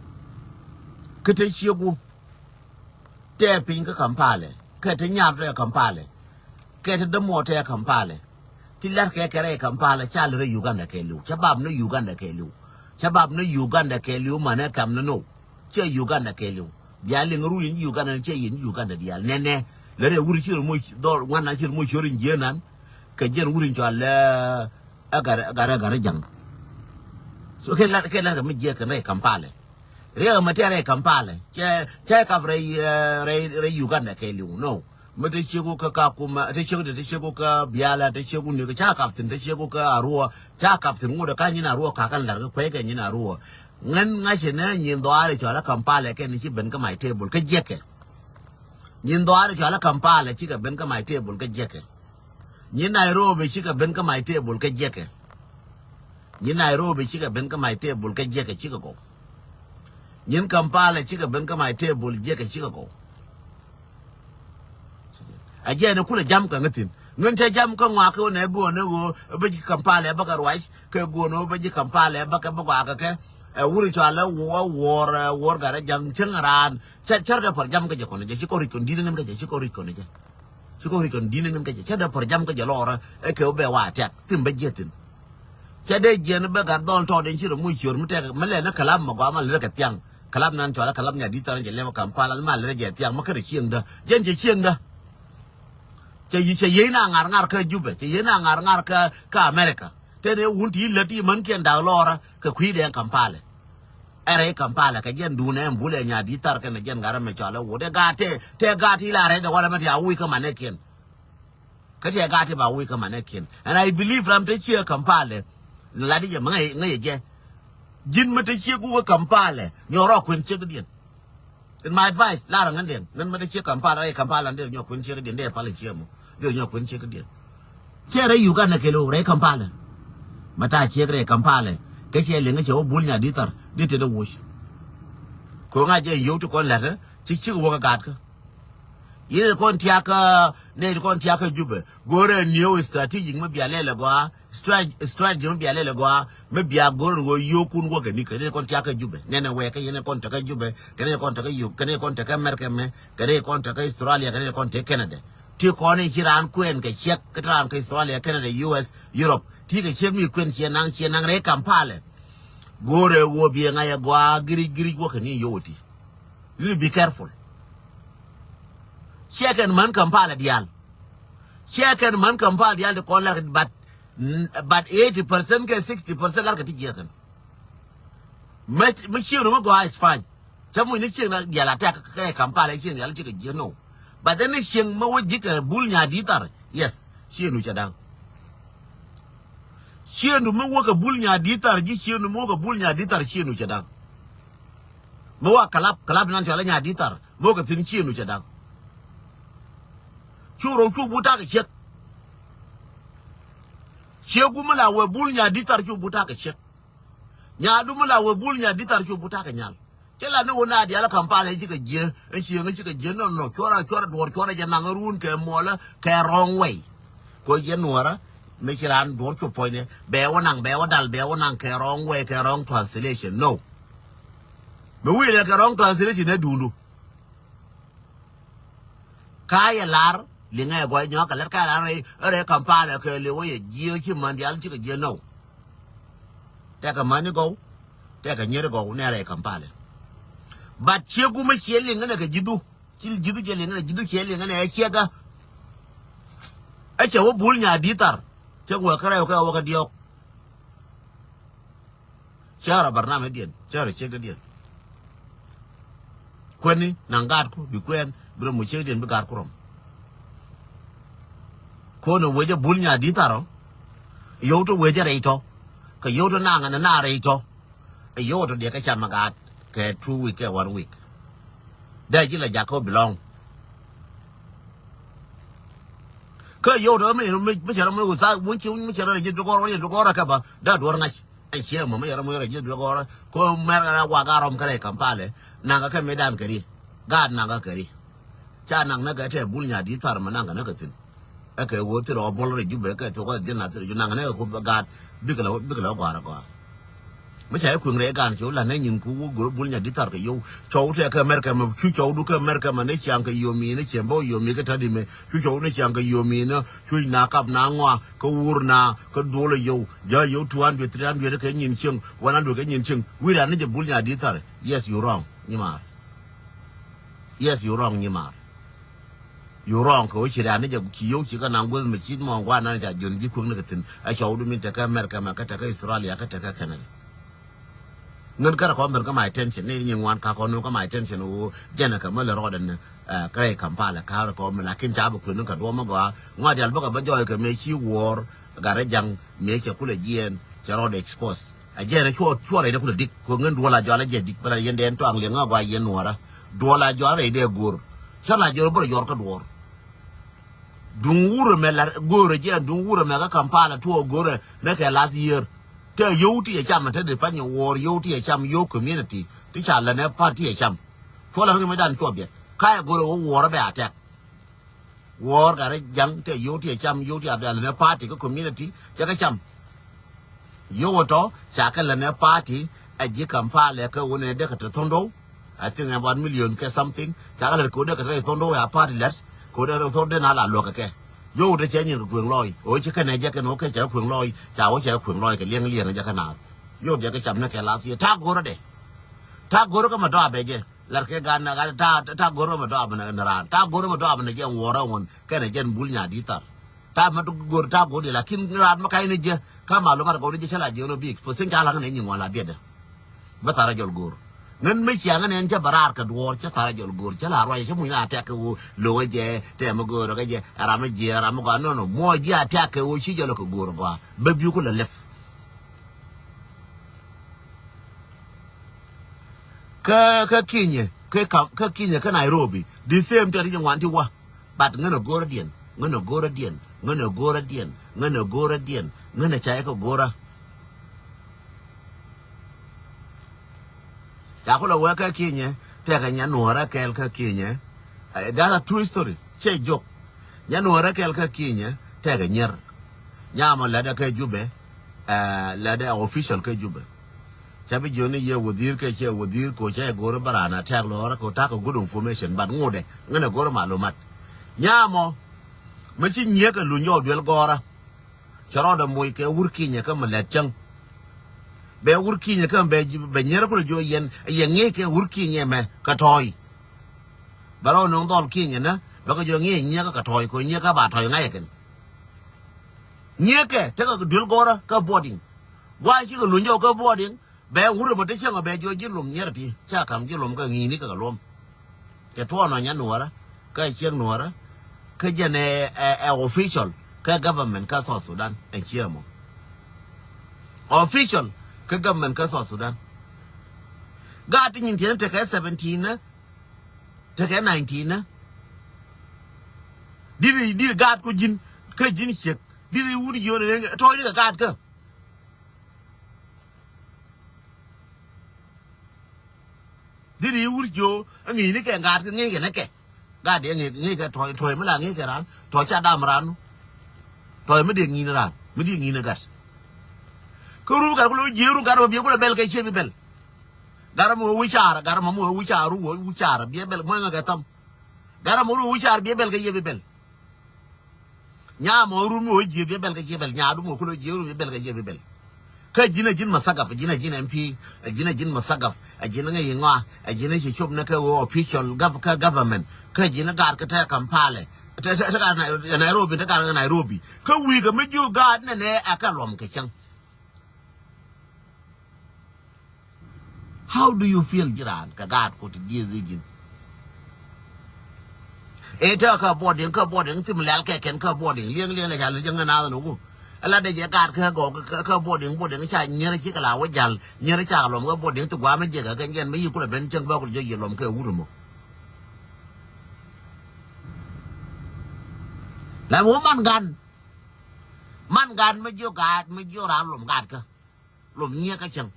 Kä ti cieku. Tɛ piny kä Kampala, kɛ ti nyap tɛ Kampala, kɛ ti dämuɔ tɛ Kampala. Ti lar kɛ kɛ rɛy Kampala, ca lɛ rɛy Uganda kɛɛliw. Ca bap ni Uganda kɛɛliw. Ca bap ni Uganda kɛɛliw, manɛ kam ni no. Cɛ Uganda kɛɛliw. Bia liŋ rul in Uganda ni cɛ yin Uganda diaal. Nɛnɛ, lɛ rɛy wur ci rɛ mo dhɔr, ŋuan na ci rɛ mo cior in jiɛ nan. Kɛ jiɛn wur in cɔal, ɛ, ɛ gar, ɛ gar, ɛ gar jaŋ. So kɛ lar, kɛ lar kɛ mi jiɛ kɛ rɛy Kampala. Riɛk ɛmɛ tɛ̈r rɛy Kampala. Cɛ, cɛ kap rɛy, eh, rɛy, rɛy Uganda kɛɛliw. No. Mi te cieku kä Kakuma, te cieku, te cieku kä Biala, te cieku ni kä ca kap thi̱n, te cieku kä Arua, ca kap thi̱n ŋut kä nyin Arua, kakä lar kä kueckɛ nyin Arua. Ŋän ŋa̱cä ni nyin dhɔaar cɔal ɛ Kampala kɛn ci ben kä my table kä jiɛkɛ. Nyin dhɔaar cɔal ɛ Kampala cikɛ ben kä my table kä jiɛkɛ. Nyin Nairobi cikɛ ben kä my table kä jiɛkɛ. Nyin Nairobi cikɛ ben kä my table kä jiɛkɛ cikɛ gɔw. Nyin Kampala cikɛ ben kä my table jiɛkɛ cikɛ gɔw. A jiɛn kulɛ jam kä ŋä thi̱n. Ŋän cɛ jam kä ŋɔak kä nɛ go̱o̱n ɛ ɣöö bä ji̱ Kampala bä kɛ ruac kɛ go̱o̱n ɣöö bä ji̱ Kampala bä kɛ bä gɔaa kɛ kɛ. Ɛ wur cɔal ɛ wuɔr, ɛ wuɔr, ɛ wuɔr gat ɛ ja̱ŋ cäŋ raan. Cɛ, cɛ rɔ dee puɔr jam kä jɛ kɔn jɛ, ci kɔn ruc kɔn di̱t ŋän kä jɛ, ci kɔn ruc kɔn jɛ. Ci kɔn ruc kɔn di̱t ŋän kä jɛ, cɛ dee puɔr jam kä jɛ lɔrä, ɛ kɛ wä bɛ wa tɛk, thim bä jiɛ thi̱n. Cɛ dee jiɛn bä gat dhɔl tɔɔt in ci rɔ muc ciöör mi tɛk, mi lɛ ni kɛ lap mɛ gɔaa, ma lɛ kɛ thiaŋ. Kɛ lap nan cɔal ɛ kɛ lap Nya̱di̱t Thar in cɛ lɛm ɛ Kampala, ma lɛ rɛ jɛ thiaŋ, ma kärɛ cieŋdä. Jɛn cɛ cieŋdä. Cɛ yi, cɛ yiey na ŋa̱r ŋa̱r kä Jubɛ, cɛ yiey na ŋa̱r ŋa̱r kä, kä America. Tëë ni wun ti lät ti män kiɛn da̱k lɔrä kɛ kui̱dɛ ɛn Kampala. Ɛ rɛy Kampala kɛ jɛn duun ɛn bulɛ Nya̱di̱t Thar kɛnɛ jɛn gat ram mi cɔal ɛ wut. Ɛ gaat tɛ, tɛ gaat ti la rɛydɛ walɛ mɛ ti a wuc kä manɛ kiɛn. Kä tɛ gaat ti ba wuc kä manɛ kiɛn. And I believe ram te ciek Kampala. Ni lat i̱ jɛ mi ŋäc, ŋäc jɛ. Ji̱n mi te ciek wä Kampala. Nyɔrɔ kuën ciek diɛn. In my advice, lar ŋän diɛn, ŋän mɛ dee ciek Kampala, rɛy Kampala, dee nyɔk kuën ciek diɛn, dee pal ciek mɔ, dee nyɔk kuën ciek diɛn. Cɛ rɛy Uganda kɛɛliw, rɛy Kampala. Mɛ ta̱a̱ ciek rɛy Kampala, kɛ cɛ liŋ cɛ wä bul Nya̱di̱t Thar, dee te dee woc. Kɛ ŋa̱c jɛ yio̱w ti kɔn la̱t, ci, ci wä kɛ gaat kä. Yɛn kɔn tiakä, nɛ kɔn tiakä Jubɛ, go̱rɛ new strategic mi bia lɛl ɛ gɔaa, Strat-, strategy mi bia lɛl ɛ gɔaa, mi bia go̱r ni ɣöö yio̱o̱kun wäkɛ ni kɛ ni kɔn tiakä Jubɛ. Nɛnɛ wɛɛkä yɛn kɔn tekä Jubɛ, kɛ ni kɔn tekä Uk, kɛ ni kɔn tekä America mɛ, kɛ ni kɔn tekä Australia, kɛ ni kɔn tekä Canada. Ti kɔn in ci raan kuɛn kɛ ciɛk, kä te raan kä Australia, Canada, U S, Europe. Ti kɛ ciɛk mi kuɛn ciɛ naŋ, ciɛ naŋ rɛy Kampala. Go̱rɛ ɣöö biɛ ŋa̱c ɛ gɔaa giric, giric wäkɛ ni yio̱w ti. You need to be careful. Ciɛ kɛn män Kampala diaal. Ciɛ kɛn män Kampala diaal ti kɔn lɛr kɛ, but, but eighty percent kɛ sixty percent lɛr kɛ ti jiɛ kɛn. Mɛ, mɛ cieŋ ni mɛ gɔaa is fine. Cä muc ni cieŋ na diaal a tɛk kɛ Kampala cieŋ diaal ti kɛ jiɛ no. But then ni cieŋ mɛ wä ji̱ kɛ bul Nya̱di̱t Thar. Yes, cieŋ nu cɛ da̱ŋ. Cieŋ nu mɛ wä kɛ bul Nya̱di̱t Thar, ji̱ cieŋ nu mɛ wä kɛ bul Nya̱di̱t Thar, cieŋ nu cɛ da̱ŋ. Mɛ wä kɛ lap, kɛ lap nan cɔal ɛ Nya̱di̱t Thar. Mɛ wä kɛ thi̱n cieŋ nu cɛ da̱ŋ. Cu rɔ cu but takɛ ciek. Ciek wumä la wee bul Nya̱di̱t Thar cu but takɛ ciek. Nya̱a̱du mi la wee bul Nya̱di̱t Thar cu but takɛ nyal. Cɛ la ni wä na diaal Kampala cikɛ jiɛ, ɛn cieŋ cikɛ jiɛ nɔ nɔ, cuɔrɛ, cuɔrɛ duɔr, cuɔrɛ jɛ naŋ run kɛ muɔlä kɛ wrong way. Kɔ jɛ nuɔrä mi ci raan duɔr cu puɔ̱nydɛ bɛ wä naŋ, bɛ wä dal, bɛ wä naŋ kɛ wrong way, kɛ wrong translation. No. Mi wi̱i̱ lɛ kɛ wrong translation ɛ duundu. Ka yɛ lar liŋɛ gɔy nyɔk kɛ lɛt ka yɛ lar rɛy, rɛy Kampala kɛ liŋ wä yɛ jiɛ ci man dial cikɛ jiɛ nɔw. Tɛkɛ mani gɔw, tɛkɛ nyeri gɔw nɛ rɛy Kampala. But ciɛ gumɛ ciɛ liŋɛ nɛ kɛ ji̱thu, ci ji̱thu ciɛ liŋɛ nɛ, ji̱thu ciɛ liŋɛ nɛ ɛ ciɛ ga. Ɛ cɛ wä bul Nya̱di̱t Thar cɛ wä kɛ rɛw kɛ wä kɛ diɔk. Cä rɔ barnamɛ diɛn, cä rɔ ciek diɛn. Kuɛni naŋ gaatku bi kuɛn bi rɔ mu ciek diɛn bi gaatku rɔm. Konɛ wecä bul Nya̱di̱t Thar ɔ. Yio̱w tɔ wecä rɛy tɔ. Kɛ yio̱w tɔ naŋ ɛn na rɛy tɔ. Ɛ yio̱w tɔ diɛ kɛ cam ɛ gaat kɛ two week kɛ one week. Dee ji̱ la jakä belong. Kä yio̱w tɔ̱ mi mi mi cɛ rɔ mi wutha wun ci wun mi cɛ rɔ rɛ ji̱ dugɔr wun yɛ dugɔr rɛ kɛ ba da duɔr ŋa̱c. Ɛ ciɛ mɔ mi cɛ rɔ mi rɛ ji̱ dugɔr kɔ mɛr kɛ rɛ wa ga rɔm kɛ rɛ Kampala. Naŋ kɛ kɛ mi dan kɛ ri. Gaat naŋ kɛ kɛ ri. Ca naŋ nɛ kɛ tɛ Bul Nyaadi̱t Thar mɛ naŋ kɛ nɛ kɛ thi̱n. Ɛ kɛ ɣöö thil ɔ buɔl rɛy Jubɛ kɛ thok ɛ ji̱n la thil ju naŋ nɛ kɛ kup gaat bikɛ lɛ bikɛ lɛ gɔaar ɛ gɔaa. Mi ca i̱ kui̱ŋ rɛy gaan cɔw la nɛ nyin ku wä go̱r Bul Nyaadi̱t Thar kɛ yio̱w cɔw tɛ kɛ mɛr kɛ mɛ cu cɔwdu kɛ mɛr kɛ mɛ ni ciaŋ kɛ yio̱w mi ni ciɛn bä yio̱w mi kɛ tädi mɛ cu cɔw ni ciaŋ kɛ yio̱w mi ni cu na kap na ŋɔa kɛ wur na kɛ duɔl ɛ yio̱w ja yio̱w two hundred three hundred kɛ nyin cieŋ one hundred kɛ nyin cieŋ wi̱i̱ ran ni jɛ Bul Nyaadi̱t Thar. Yes, you wrong. Nyimar. Yes, you wrong, nyimar. You wrong kɛ wä ci rɛ̈n ni jɛ ci yio̱w ci kɛ naŋ guäth mɛ ci mɔ gua̱n nan ca jiön ji̱ kuäk ni kɛ thi̱n. Ɛ cɔwdu min tekɛ America mɛ kä tekɛ Australia kä tekɛ Canada. Ŋän kärɛ kɔn ben kä my attention ni nyi ŋuan ka kɔn nu kä my attention wä jɛn kɛ mɛ lɛ rɔɔdɛ ni ɛ kärɛ Kampala ka rɛ kɔn mɛ lakin ca bi kuäk ni kɛ duɔm mɛ gɔaa ŋuan dial bä kɛ bä jɔɔy kɛ mɛ ci wuɔr. Gat rɛ jaŋ mëë cɛ kulɛ jiɛɛn cɛ rɔɔdɛ expose. A jiɛɛn cuɔ cuɔ rɛydɛ kulɛ dik kɛ ŋän duɔl a jɔal a jiɛ dik bä la yɛn dɛn tɔaŋ liɛŋ a gɔaa yɛn nuɔrä. Duɔl a jɔal rɛydɛ go̱o̱r. Cä la jɔal bä rɛ jɔɔr kä duɔɔr. Duŋ wurɛ mɛ la go̱o̱rɛ jiɛɛn duŋ wurɛ mɛ kä Kampala tuɔɔk go̱o̱rɛ nɛ kɛ last year. Tɛ yio̱w ti yɛ cam te di pany wuɔɔr yio̱w ti yɛ cam yio̱w community ti ca lɛ nɛ party yɛ cam. Cuɔ la rik mi dan cuɔ biɛt ka yɛ go̱o̱rɛ wä wuɔɔrä bɛ attack. Wuɔɔr gat rɛ ja̱ŋ tɛ yio̱w ti ɛ cam yio̱w ti a bia lɛ nɛ party kä community cɛ kɛ cam. Yio̱w ɛ tɔ ca kɛ lɛ nɛ party ɛ ji̱ Kampala kɛ wun ɛ dee kɛ te tho̱ndo̱w. I think about million kɛ something ca kɛ lɛ kɛ wun dee kɛ te tho̱ndo̱w ɛ a party lɛt kɛ wun dee kɛ te tho̱ndo̱w dee na la luɔk kɛ kɛ. Yio̱w dee cɛ nyin kɛ kueŋ lɔɔy ɛ wä ci kɛnɛ jɛ kɛn wä kɛ cɛ kueŋ lɔɔy ca wä cɛ kueŋ lɔɔy kɛ liɛŋ liɛŋ jɛ kɛ naath. Yio̱w dee kɛ cam ni kɛ last year ta̱a̱ go̱rä dee. Ta̱a̱ go̱rä kä ma dɔaabɛ jɛ. Lar kɛ gan na gan ta ta go̱r mɛ dɔab ni raan ta go̱r mɛ dɔab ni jɛn wuɔrä ŋun kɛnɛ jɛn Bul Nyaadi̱t Thar. Ta mɛ go̱r ta go̱r di lakin raan mɛ ka̱ny ni jɛ ka malumat go̱r di jɛ cä la jɛ ɣän ɔ bik pä thi̱n ca laŋ ni nyin ŋuan la biɛtdɛ. Bä thar a jɔl go̱r ŋän mi ciaŋ ni ɛn cä bä raar kɛ duɔɔr cä thar a jɔl go̱r cä la ruac cä muc na tɛk kɛ ɣöö lo̱wä jɛ tɛmɛ go̱r kɛ jɛ ram mi jiɛ ram mi gɔaa nɔnɔ muɔ jiɛ a tɛk kɛ ɣöö ci jɔl kɛ go̱r gɔaa bä bi̱i̱ ku lɛ lɛp. Kä kä Kenya kä kam kä Kenya kä Nairobi the same tɛt i̱ ŋuan ti wa. But ŋän a go̱rä diɛn ŋän a go̱rä diɛn ŋän a go̱rä diɛn ŋän a go̱rä diɛn ŋän a ca ikä go̱rä. Ca kulɛ wee kä Kenya tɛkɛ nya nuɔrä kɛɛl kä Kenya. That's a true story cɛ jok. Nya nuɔrä kɛɛl kä Kenya tɛkɛ nyɛr. Nyamɔ lɛt ɛ kä Jubɛ. Lɛt ɛ official kä Jubɛ. Ca bi jiɔni yɛ wudhiir kɛ cɛ wudhiir ko cɛ go̱rä bä raan a tɛk lɔɔrä ko ta̱kɛ good information but ŋudɛ ŋänɛ go̱rä malumat. Nyamɔ mi ci nyiek ɛ luny yɔw duel gɔɔrä. Cɛ rɔɔdɛ moc kɛ wur kinyɛ kä mi lɛt cäŋ. Bɛ wur kinyɛ kä bɛ bɛ nyɛrɛ kulɛ jiɔ yɛn yɛ ŋiec kɛ wur kinyɛ mɛ kɛ tɔ̱ɔ̱c. Bɛ rɔɔdɛ nöŋ dhɔl kinyɛ nä bɛ kɛ jiɔ ŋiec nyiek kä kɛ tɔ̱ɔ̱c kɛ nyiek kä ba tɔ̱ɔ̱c ŋa̱c ɛ kɛn. Nyiek kɛ tekɛ duel gɔɔrä kä boarding. Gua̱a̱c cikɛ luny jɔw kä boarding. Bɛ wurɛ mɔ te cieŋ ɔ bɛ juɔc ji̱ lom nyɛrɛ ti ca ka̱m ji̱ lom kä ŋi̱i̱ni kä kɛ luɔm. Kɛ tuɔɔn ɔ nya nuɔɔrä kä ciek nuɔɔrä kä jɛn ɛ ɛ official kä government kä South Sudan ɛ ciek mɔ. Official kä government kä South Sudan. Gaat ti nyin tiɛn tekɛ seventeen nä tekɛ nineteen nä. Diri diri gaat ku ji̱n kä ji̱n ciek diri wut ji̱ ɣän ɛ tɔɔcni kɛ gaat kä. Diri wur jiö a ŋi̱i̱ni kɛ ŋa̱a̱t kɛ ŋi̱i̱kɛ nɛ kɛ. Ŋa̱a̱t dee ŋi̱i̱kɛ tɔ̱ tɔ̱ mi la ŋi̱i̱kɛ raan tɔ̱ ca dam raan. Tɔ̱ mi dee ŋi̱i̱ni raan mi dee ŋi̱i̱ni gat. Kä run gat ku lo̱ jiö run gat mɔ biɛ ku lɛ bɛl kɛ ciɛ bi bɛl. Gat mɔ wee wi̱c caar gat mɔ mɔ wee wi̱c caar ru wee wi̱c caar biɛ bɛl mɔ ŋa kɛ tham. Gat mɔ ru wee wi̱c caar biɛ bɛl kɛ ciɛ bi bɛl. Nyamɔ run mi wä jiɛ biɛ bɛl kɛ jiɛ bɛl nyaadu mɔ kulɛ jiɛ run biɛ bɛl kɛ jiɛ biɛ bɛl. Kä ji̱n a ji̱n masagaf ji̱n a ji̱n M P a ji̱n a ji̱n masagaf a ji̱n ŋäc iŋɔa a ji̱n a ci cop ni kɛ wä official gov kä government kä ji̱n a gaat kä te Kampala. Te te te gaat Nairobi te gaat kä Nairobi kä wi̱i̱ kɛ mi jiök gaat nɛnɛ a kɛ luɔm kɛ cäŋ. How do you feel ji̱ raan kɛ gaat ku ti dieth i̱ ji̱n? Ëë te kä boarding kä boarding thim lɛl kɛ kɛn kä boarding liɛŋ liɛŋ lɛ ca lɛ jɛ ŋä nath ni ku. Ala dee jɛ gaat kä gɔk kä boarding boarding ca nyier ci kɛ la wä jal nyier ca lɔm kä boarding thi guam jɛ kɛ kɛ jɛn mi yi kulɛ ben cäŋ bä kulɛ jɛ yi lɔm kɛ wut mɔ. La wä man gan. Man gan mi jiök gaat, mi jiök raan lom gaat kä. Lom nyiɛ kä cäŋ.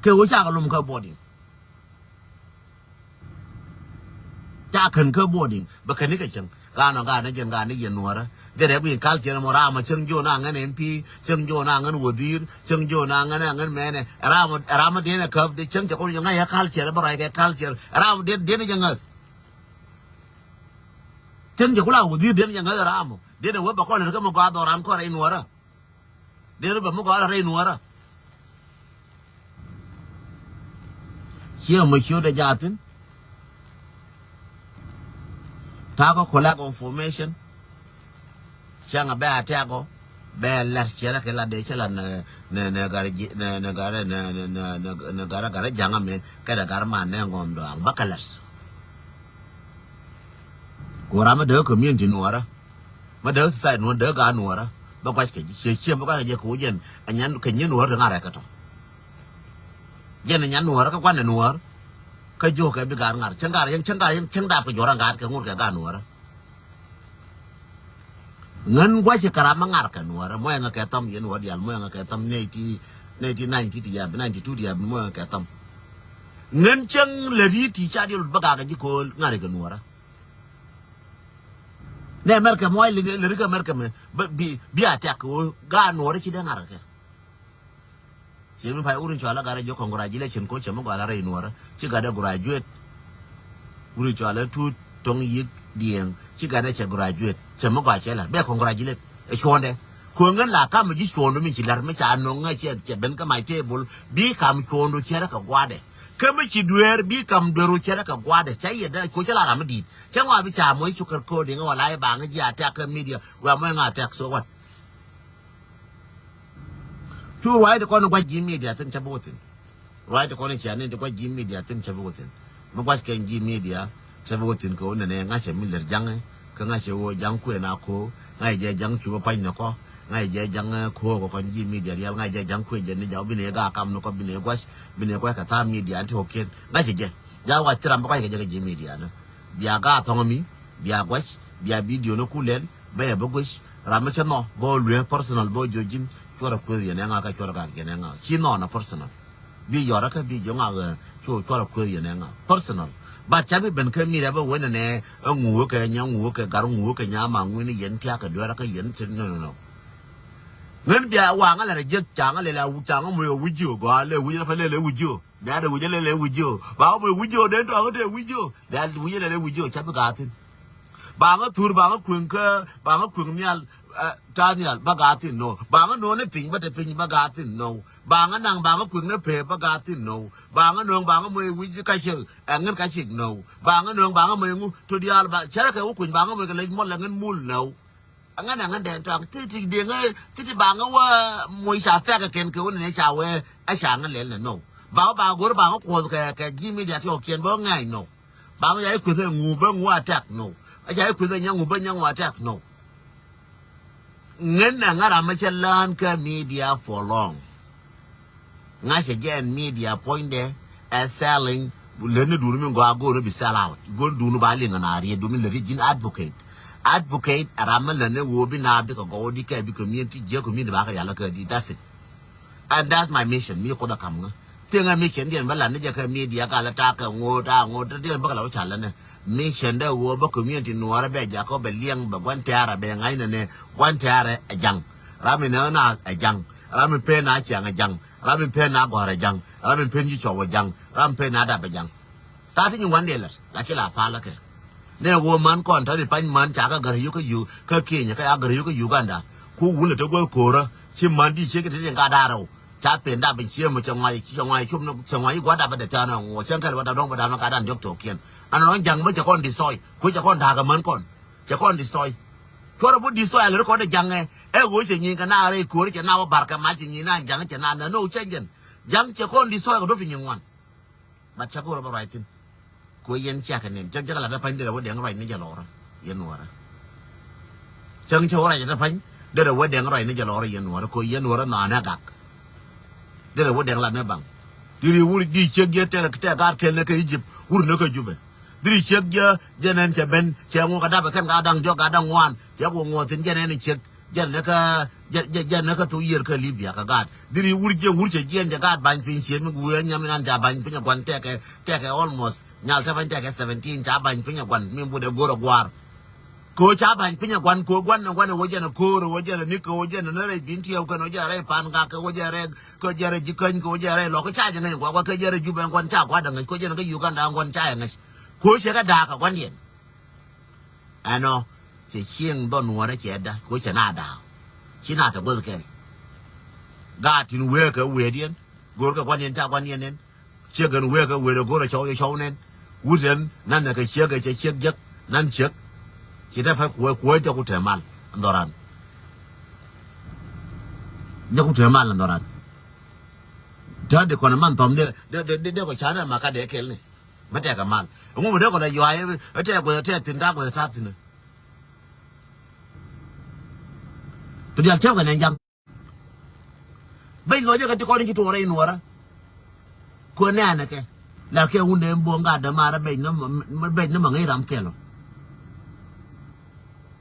Kɛ wä cakɛ lom kä boarding. Ca kän kä boarding bɛ kän ni kɛ cäŋ. Gaa nɔ gaa ni jɛn gaa ni yɛn nuɔrä. Derɛ bi culture mɔ ram a cäŋ jiɔ na ŋän M P, cäŋ jiɔ na ŋän wazir, cäŋ jiɔ na ŋän ŋän mɛnɛ. Ram ram den a käp de cäŋ cɛ kɔn jɔ ŋa̱c yɛ culture bä rɔy kɛ culture. Ram den den jɛ ŋäth. Cäŋ cɛ kula wazir den jɛ ŋäth ram. Den a wä bɛ kɔn lɛ kä mɔ gaa dhɔran kɔn rɛy nuɔrä. Deri bɛ mi gɔ̱a̱r a rɛy nuɔ̱ɔ̱rä. Ciɛ mɔ ciötdɛ jathin. Ta̱a̱ kɔ collect information. Cäŋ a bɛ a tɛ̈k ɔ bɛ lɛr ciɛ rɛ kɛ la dee cä la nɛ nɛ nɛ garɛ ji̱ nɛ nɛ garɛ nɛ nɛ nɛ nɛ garɛ garɛ ja̱ŋ amɛ kɛ dɛ garɛ man nɛ ŋɔm dɔaŋ bä kɛ lɛr. Ku ram mi dee community nuɔɔrä. Mi dee society nuɔɔrä dee gaat nuɔɔrä. Bä guac kɛ ji̱ ciɛ ciɛ bä guac kɛ ji̱ kɛ wä jɛn a nyan kɛ nyin nuɔɔrä dee ŋa̱r rɛk kɛ tɔ. Jɛn a nyan nuɔɔrä kä gua̱n ɛ nuɔɔr. Kä jiök kɛ bi gaat ŋa̱r cäŋ gaat yɛn cäŋ gaat yɛn cäŋ dap kɛ juɔ̱r ɛ gaat kɛ ŋur kɛ gaat nuɔɔrä. Ŋän gua̱c kɛ ram mi ŋa̱r kɛ nuɔɔrä mɔ ɛŋɛ kɛ thɔm yɛn wä dial mɔ ɛŋɛ kɛ thɔm nineteen ninety ti yap ninety two ti yap mɔ ɛŋɛ kɛ thɔm. Ŋän cäŋ lɛ ri ti ca diɛl bä gak kɛ ji̱ ko̱o̱l ŋa̱r kɛ nuɔɔrä. Nɛ America mɔ lɛ ri kɛ America mɛ bi bi attack kɛ ɣöö gaat nuɔɔrä ci dee ŋa̱r kɛ. Ci mi pay wur in cɔal a gat a jiök congratulation ko cɛ mi gɔal a rɛy nuɔrä ci gat a graduate. Wur in cɔal a Tut Tɔŋ Yik Diɛŋ ci gat a cɛ graduate cɛ mi gɔal cɛ la bɛ congratulate. Ɛ cuɔ̱ndɛ kuɛ ŋän la kam mi ji̱ cuɔ̱ndu mi ci la̱r mi ca no̱ŋ ŋä cɛ cɛ ben kä my table bi kam cuɔ̱ndu cɛ rɛ kɛ gua̱dɛ. Kä mi ci dueer bi kam dueeru cɛ rɛ kɛ gua̱dɛ ca yɛ dee cuɔ cɛ la ram mi di̱i̱t cɛ ŋɔa bi ca moc cukɛr ko̱diŋ wala i̱ baŋ ji̱ attack kä media wɛ moc ŋa attack so what. Cu ruac ti kɔn gua̱c ji̱ media thi̱n cä bi wä thi̱n. Ruac ti kɔn cia ni ti gua̱c ji̱ media thi̱n cä bi wä thi̱n. Mi gua̱c kɛn ji̱ media cä bi wä thi̱n kɛ wä nɛnɛ ŋa̱cä mi lɛr ja̱ŋ kä ŋa̱cä wä ja̱ŋ kuën a ko̱ ŋa̱cä jɛ ja̱ŋ cu bä pa̱ny ni kɔ ŋa̱cä jɛ ja̱ŋ ko̱ kɔ kɔn ji̱ media rial ŋa̱cä jɛ ja̱ŋ kuën jɛ ni jaw bi ni gaa kam ni kɔ bi ni gua̱c bi ni gua̱c kɛ tha̱a̱ŋ media ti kɔ kiɛn ŋa̱cä jɛ ja̱ wac ti ram bä gua̱c kɛ jɛ kɛ ji̱ media ni. Bia gaa thɔŋ mi bia gua̱c bia video ni ku lɛl bä yɛ bä gua̱c. Ram mi cä nhɔ bä luee personal bä jiö ji̱n cuɔrɛ kueth yɛn ɛŋa kä cuɔrɛ gak yɛn ɛŋa ci nhɔ na personal. Bi yɔrä kä bi jiö ŋa ɣɛ cu cuɔrɛ kueth yɛn ɛŋa personal. But ca bi ben kä mi rɛ bä wen nɛ ɛ ŋuwä kɛ nya ŋuwä kɛ gar ŋuwä kɛ nya ma ŋuini yɛn tiak kɛ duɛrä kä yɛn ti no no no. Ŋän bia waŋä lɛ rɛ jek caŋä lɛ lɛ caŋä moc ɛ wi̱c jiö gɔaa lɛ wi̱c rɛ pä lɛ lɛ wi̱c jiö. Bia de wi̱c lɛ lɛ wi̱c jiö ba moc wi̱c jiö den tɔŋä te wi̱c jiö. Bia wi̱c lɛ lɛ wi̱c jiö ca bi gaa thin. Baŋä thur baŋä kueŋ kä baŋä kueŋ nhial. Ta̱a̱ nhial bä gaa thin no baŋä no̱o̱ŋ ni piny bä te piny bä gaa thin no. Baŋä naŋ baŋä kueŋ ni pee bä gaa thin no. Baŋä no̱o̱ŋ baŋä moc wi̱c ka cek ɛŋin ka cek no. Baŋä no̱o̱ŋ baŋä moc ŋu to diaal ba cärä kɛ wä kueny baŋä moc kɛ lec muɔl ɛŋin mul no. Aŋän aŋän dɛn tɔaŋ thiti deŋä thiti baŋä wä moc ca fɛk kɛ kɛn kɛ wä nɛ ca wee. Ɛ ca ŋä lɛl nɛ no. Baŋä ba go̱r baŋä kuɔth kɛ kɛ ji̱ media ti ɔ kiɛn bä ŋɛny no. Baŋ ya i̱ kueth ɛ ŋu bä ŋu attack no. A ca i̱ kueth ɛ nya ŋu bä nya ŋu attack no. Ŋän ɛ ŋä ram ɛ cɛ learn kä media for long. Ŋa̱cɛ jɛ ɛn media puɔ̱nydɛ ɛ selling. Lät ni duuni mi gɔaa go̱o̱r ni bi sell out go̱o̱r duuni ba liŋ ɛn a riet duuni lät ji̱n advocate. Advocate ɛ ram mi lät ni ɣöö bi na bikɛ gɔw di kɛ bi community jiɛ community ba kɛ rial kä di that's it. And that's my mission mi kuoth a kam ŋä. Thieŋ ɛ mission diɛn bä lat ni jɛ kɛ media ka lɛ ta̱a̱ kɛ ŋo̱o̱t a ŋo̱o̱t diɛn bä kɛ la wä ca lät ni. Mission dɛ ɣöö bä community nuɔɔrɛ bɛ jakɔ bɛ liɛŋ bɛ gua̱n tɛ̈rɛ bɛ ŋa̱cnɛ ni gua̱n tɛ̈rɛ ɛ ja̱ŋ. Ram mi nɛ na ɛ ja̱ŋ. Ram mi pen a ciaŋ ɛ ja̱ŋ. Ram mi pen a gɔ̱r ɛ ja̱ŋ. Ram mi pen ji̱ cɔw ɛ ja̱ŋ. Ram mi pen a dap ɛ ja̱ŋ. Ta̱a̱ ti nyin wan dee lät la ci la pal kɛ. Nɛ ɣöö man kɔn ta̱a̱ ti pany man ca kä gär yuk kä yu kä Kenya kä ya gär yuk kä Uganda. Ku wun lɛ te guäth ko̱rä ci man di ciek ti ti ŋa da̱rɛw. Ca pen dap in ciemä cɛ ŋuac cɛ ŋuac cop ni cɛ ŋuac i̱ gua̱dap bä dee thia̱a̱n ɛ ŋuɔ cäŋ kɛl wä dap dɔ̱ŋ bä dap ni ka dan diɔ̱k to̱kiɛn. An rɔ̱n ja̱ŋ bä cɛ kɔn destroy ku cɛ kɔn da̱a̱k ɛ män kɔn. Cɛ kɔn destroy. Cuɔrɛ bä destroy a lär kɔn dee ja̱ŋ ɛ ɛ ɣöö cɛ nyin kɛ na rɛy ko̱r cɛ na wä bar kɛ mal cɛ nyin na ja̱ŋ cɛ na nä ni wä cɛ jɛn. Ja̱ŋ cɛ kɔn destroy kɛ duɔ̱p ti nyin ŋuan. But cä go̱rä bä ruac thi̱n. Ko yɛn ciakɛ nin cäŋ cä kɛ lat ɛ pa̱ny derɛ wä dɛŋ ruac ni jɛ lɔrä yɛn nuɔrä. Cäŋ cä wä ruac ɛ pa̱ny derɛ wä dɛŋ ruac ni jɛ lɔrä yɛn nuɔrä ko yɛn nuɔrä nhanɛ gak. Derɛ wä dɛŋ lat ni baŋ. Diri wur di ciek yɛ tɛk tɛk gaat kɛl ni kä Egypt wur ni kä Jubɛ. Dhiri ciek jɛ, jɛ nɛn cɛ ben, cɛ ŋuɔ kɛ dapɛ kɛn ka da̱ŋ jɔk ka da̱ŋ ŋuan. Cɛ ku ŋuɔ thi̱n jɛ nɛn ciek, jɛ nɛ kä, jɛ, jɛ, jɛ nɛ kä thok yiër kä Libya kɛ gaat. Dhiri wur jiɛn wur cɛ jiɛn cɛ gaat ba̱ny piny ciet mi guɛ nyam inan ca ba̱ny piny ɛ gua̱n tɛkɛ, tɛkɛ almost. Nyal te ba̱ny tɛkɛ seventeen ca ba̱ny piny ɛ gua̱n mi budɛ go̱r ɛ gua̱a̱r. Kɛ ɣöö ca ba̱ny piny ɛ gua̱n, kɛ ɣöö gua̱n ɛ gua̱n ɛ ɣöö jɛn ɛ ko̱o̱r, ɛ ɣöö jɛn ɛ ni̱k, kɛ ɣöö jɛn ɛ ni rɛy bi̱n tiɛw kɛn ɣöö jɛn ɛ rɛy pa̱n gak, kɛ ɣöö jɛn ɛ rɛy, kɛ ɣöö jɛn ɛ rɛy ji̱ käny, kɛ ɣöö jɛn ɛ rɛy lɔk, kä ca jɛ ŋäc ɛ gua̱n, gua̱n kä jɛn ɛ Juba ɛ gua̱n ca gua̱n dɛ ŋäc, kɛ ɣöö jɛn ɛ kä Uganda ɛ gua̱n ca jɛ ŋäc. Kɛ ɣöö cɛ kɛ da̱a̱k ɛ gua̱ndiɛn. Ɛnɔ, cɛ cieŋ dhɔn nuɔ̱ɔ̱rä cɛ da, kɛ ɣöö cɛ na da̱a̱k. Ci na te guäth kɛl. Gaat tin wëë kɛ wëëdiɛn, go̱o̱r kɛ gua̱ndiɛn ca gua̱ndiɛn nɛn. Ciek ɛn wëë kɛ wëëdɛ go̱o̱r ɛ cɔw cɛ cɔw nɛn. Wut ɛn nan nɛ kɛ ciek ɛ cɛ ciek jek nan ciek. Ci te pɛc kuɔ̱c kuɔ̱c jɛ ku te mal ɛn dhɔran. Jɛ ku te mal ɛn dhɔran. Te di kɔn man thɔm de de de de kɔ canɛ ma ka de kɛl ni. Mɛ tɛkɛ mal. Ŋu mɛ de kɔ la yuay ɛ tɛk guɛth ɛ tɛk thi̱n ta̱a̱ guɛth ɛ ta̱a̱ thi̱n. Ti dial tɛp kɛ nɛ jaŋ. Beny lɔcɛ kɛ ti kɔn ci tuɔɔrɛ in wärä. Kuɛ nɛɛnɛ kɛ. Lɛr kɛ wundɛ in buɔ̱ŋ gat dämaarä beny ni mɛ ŋäc ram kɛl ɔ.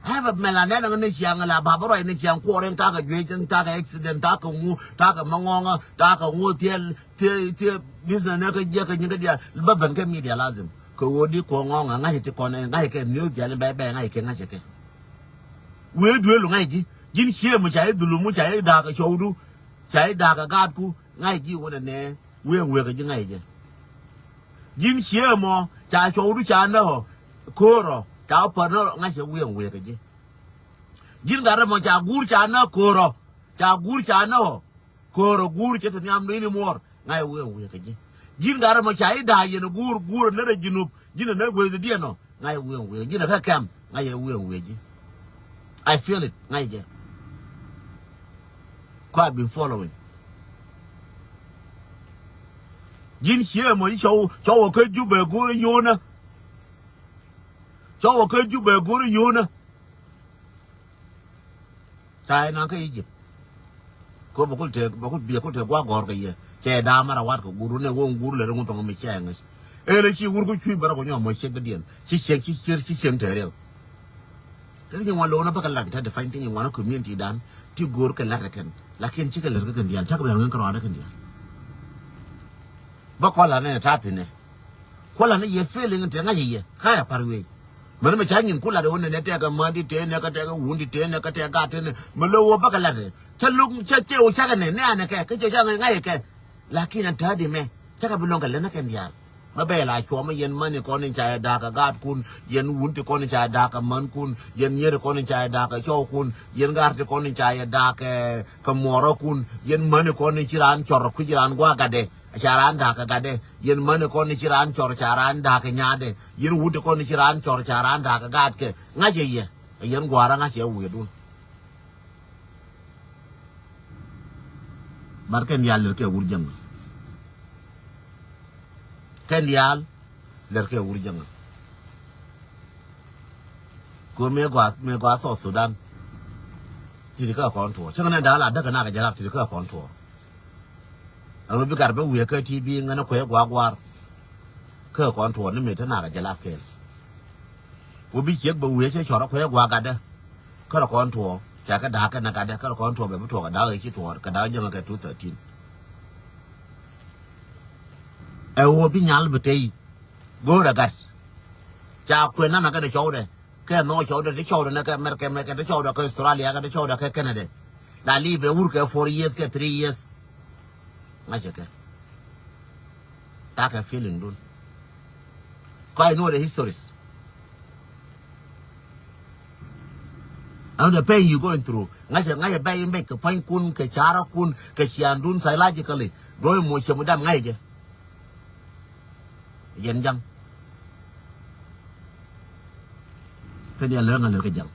Ɛ bɛ mɛl anɛ nɛ ŋä ni ciaŋ la ba bä ruac ni ciaŋ kuɔɔr in takɛ juec in takɛ accident takɛ ŋu takɛ mäŋɔŋä takɛ ŋu thiɛl thiɛ thiɛ business nɛ kä jiɛ kɛ nyin kä diaal bä ben kɛ media lazim. Kɛ ɣöö di kuɔɔŋ ŋɔŋä ŋa̱cä ti kɔn ŋa̱cä kɛ news diaal in bɛy bɛy ŋa̱cä kɛ ŋa̱cä kɛ. Wëë duëëlu ŋa̱c ji̱ ji̱n ciëëmä ca ji̱ dhulumu ca ji̱ da̱a̱k kɛ cɔwdu ca ji̱ da̱a̱k kɛ gaatku. Ŋa̱c ji̱ wunɛ nɛ wëë wëë kɛ ji̱ ŋa̱c jɛ. Ji̱n ciëëmɔ ca cɔwdu ca näk ɔ ko̱o̱rɔ ca wä pär näk ŋa̱c cɛ wi̱i̱ ɛn wëë kɛ ji̱. Ji̱n gat ɛmɔ ca guur ca näk ko̱o̱rɔ ca guur ca näk ɔ ko̱o̱rɔ guur cɛ te nhiam ni muɔɔr ŋa̱c wi̱i̱ ɛn wëë kɛ ji̱. Ji̱n gat ɛmɔ ca i̱ da̱a̱ yɛn ɛ guur guur ɛ nɛr ɛ ji̱ nup ji̱n ɛ nɛr gueethdiɛn ɔ. Ŋa̱c wi̱i̱ ɛn wëë ji̱n ɛ kä kɛm ŋa̱c ɛ wi̱i̱ ɛn wëë ji̱. I feel it ŋa̱c jɛ. Kɔ I been following. Ji̱n ciëëmɔ ji̱ cɔw cɔw ɔ kä Jubɛ go̱o̱r yonä. Cɔw ɔ kä Jubɛ go̱o̱r yonä. Ca yɛ naŋ kä Egypt. Ko bɛ kul te bɛ kul biɛ kul te guak gɔr kɛ yɛ cɛ da̱a̱ mara wat kɛ guur wunɛ wä ŋuur lɛ ri ŋun thɔŋ mi cɛ ŋäc. Ëë lɛ ci wur ku cui̱ bärä ku nyɔk mɔ ciek dädiɛn ci cieŋ ci cier ci cieŋ te riɛw. Te ti nyin wan lo̱o̱n a bä kɛ lat te defany ti nyin wan a community dan ti go̱o̱r kɛ lat kɛn lakin cikɛ lät kä kɛn diaal cakɛ bɛ ŋän kɛ rɔɔdä kɛn diaal. Bä kɔla nɛ ta̱a̱ thi̱nɛ. Kuɔlä ni yɛ feeling in te ŋa̱c yɛ kayɛ pa̱r wee. Mɛn mɛ ca nyin ku lat wä nɛnɛ tɛkɛ mändi tëë nɛ kä tɛkɛ wundi tëë nɛ kä tɛkɛ gat tëë nɛ mɛ lo̱k wä bäkɛ lat. Cä lo̱k cä cɛ wä cakɛ nɛ nɛ anɛ kɛ kä cɛ cakɛ ŋa̱c kɛ. Lakin an ta̱a̱ di mɛ cakɛ bi lɔ̱ŋ kɛ lät nä kɛn diaal. Mɛ bɛ la cuɔmä yɛn mäni kɔn in ca yɛ da̱a̱k kɛ gaatkun yɛn wun ti kɔn in ca yɛ da̱a̱k kɛ mänkun yɛn nyier ti kɔn in ca yɛ da̱a̱k kɛ cɔwkun yɛn gar ti kɔn in ca yɛ da̱a̱k kɛ muɔɔrɔkun yɛn mäni kɔn in ci raan cɔr kui̱c raan gua̱a̱k gatdɛ. Ca raan da̱a̱k kɛ gatdɛ. Yɛn mäni kɔn in ci raan cɔr ca raan da̱a̱k kɛ nyaatdɛ. Yɛn wut ti kɔn in ci raan cɔr ca raan da̱a̱k kɛ gaatkɛ. Ŋa̱cɛ yɛ. Ɛ yɛn gua̱a̱rä ŋa̱cɛ wi̱i̱dun. Bar kɛn diaal lɛr kɛ wur jäŋ. Kɛn diaal lɛr kɛ wur jäŋ. Ko mëë gɔaa mëë gɔaa South Sudan. Ti̱ti̱ kä kɔn tuɔɔk cäŋ nɛn da̱a̱k la däk kɛ nak kɛ jɛ rap ti̱ti̱ kä kɔn tuɔɔk. Ɛn ɣöö bi gat bä wiee kä ti bi ŋän kuec gua̱a̱k gua̱a̱r. Kä kɔn tuɔɔk ni mëë te nak kɛ jɛ lap kɛɛl. Wä bi ciek bɛ wiee cɛ cɔr kuec gua̱a̱k gatdä. Kä rɔ kɔn tuɔɔk ca kɛ da̱a̱k kɛn ɛ gatdä kä rɔ kɔn tuɔɔk bɛ bi tuɔɔk kɛ da̱a̱k ɛ ci tuɔɔk kɛ da̱a̱k jäŋ kɛ two thirteen. Ɛ ɣöö bi nyal bi tey go̱o̱rɛ gat. Ca kuën nanä kɛn cɔwdɛ kɛ nhɔk cɔwdɛ ti cɔwdɛ nɛ kɛ America mɛ kɛ ti cɔwdɛ kɛ Australia kɛ ti cɔwdɛ kɛ Canada. La li̱i̱ bɛ wur kɛ four years kɛ three years. Ŋa̱cɛ kɛ takɛ feeling dun. Kɔ I know the histories. I know the pain you going through. Ŋa̱cɛ ŋa̱cɛ bɛy in bɛc kɛ pua̱nykun kɛ ca̱rä kun kɛ cia̱a̱n dun psychologically. Duɔ̱ɔ̱c moc cɛ mu dam ŋa̱cɛ jɛ. Yɛn ja̱ŋ. Kä diɛ lɛ ŋa̱ lɛ kɛ ja̱ŋ.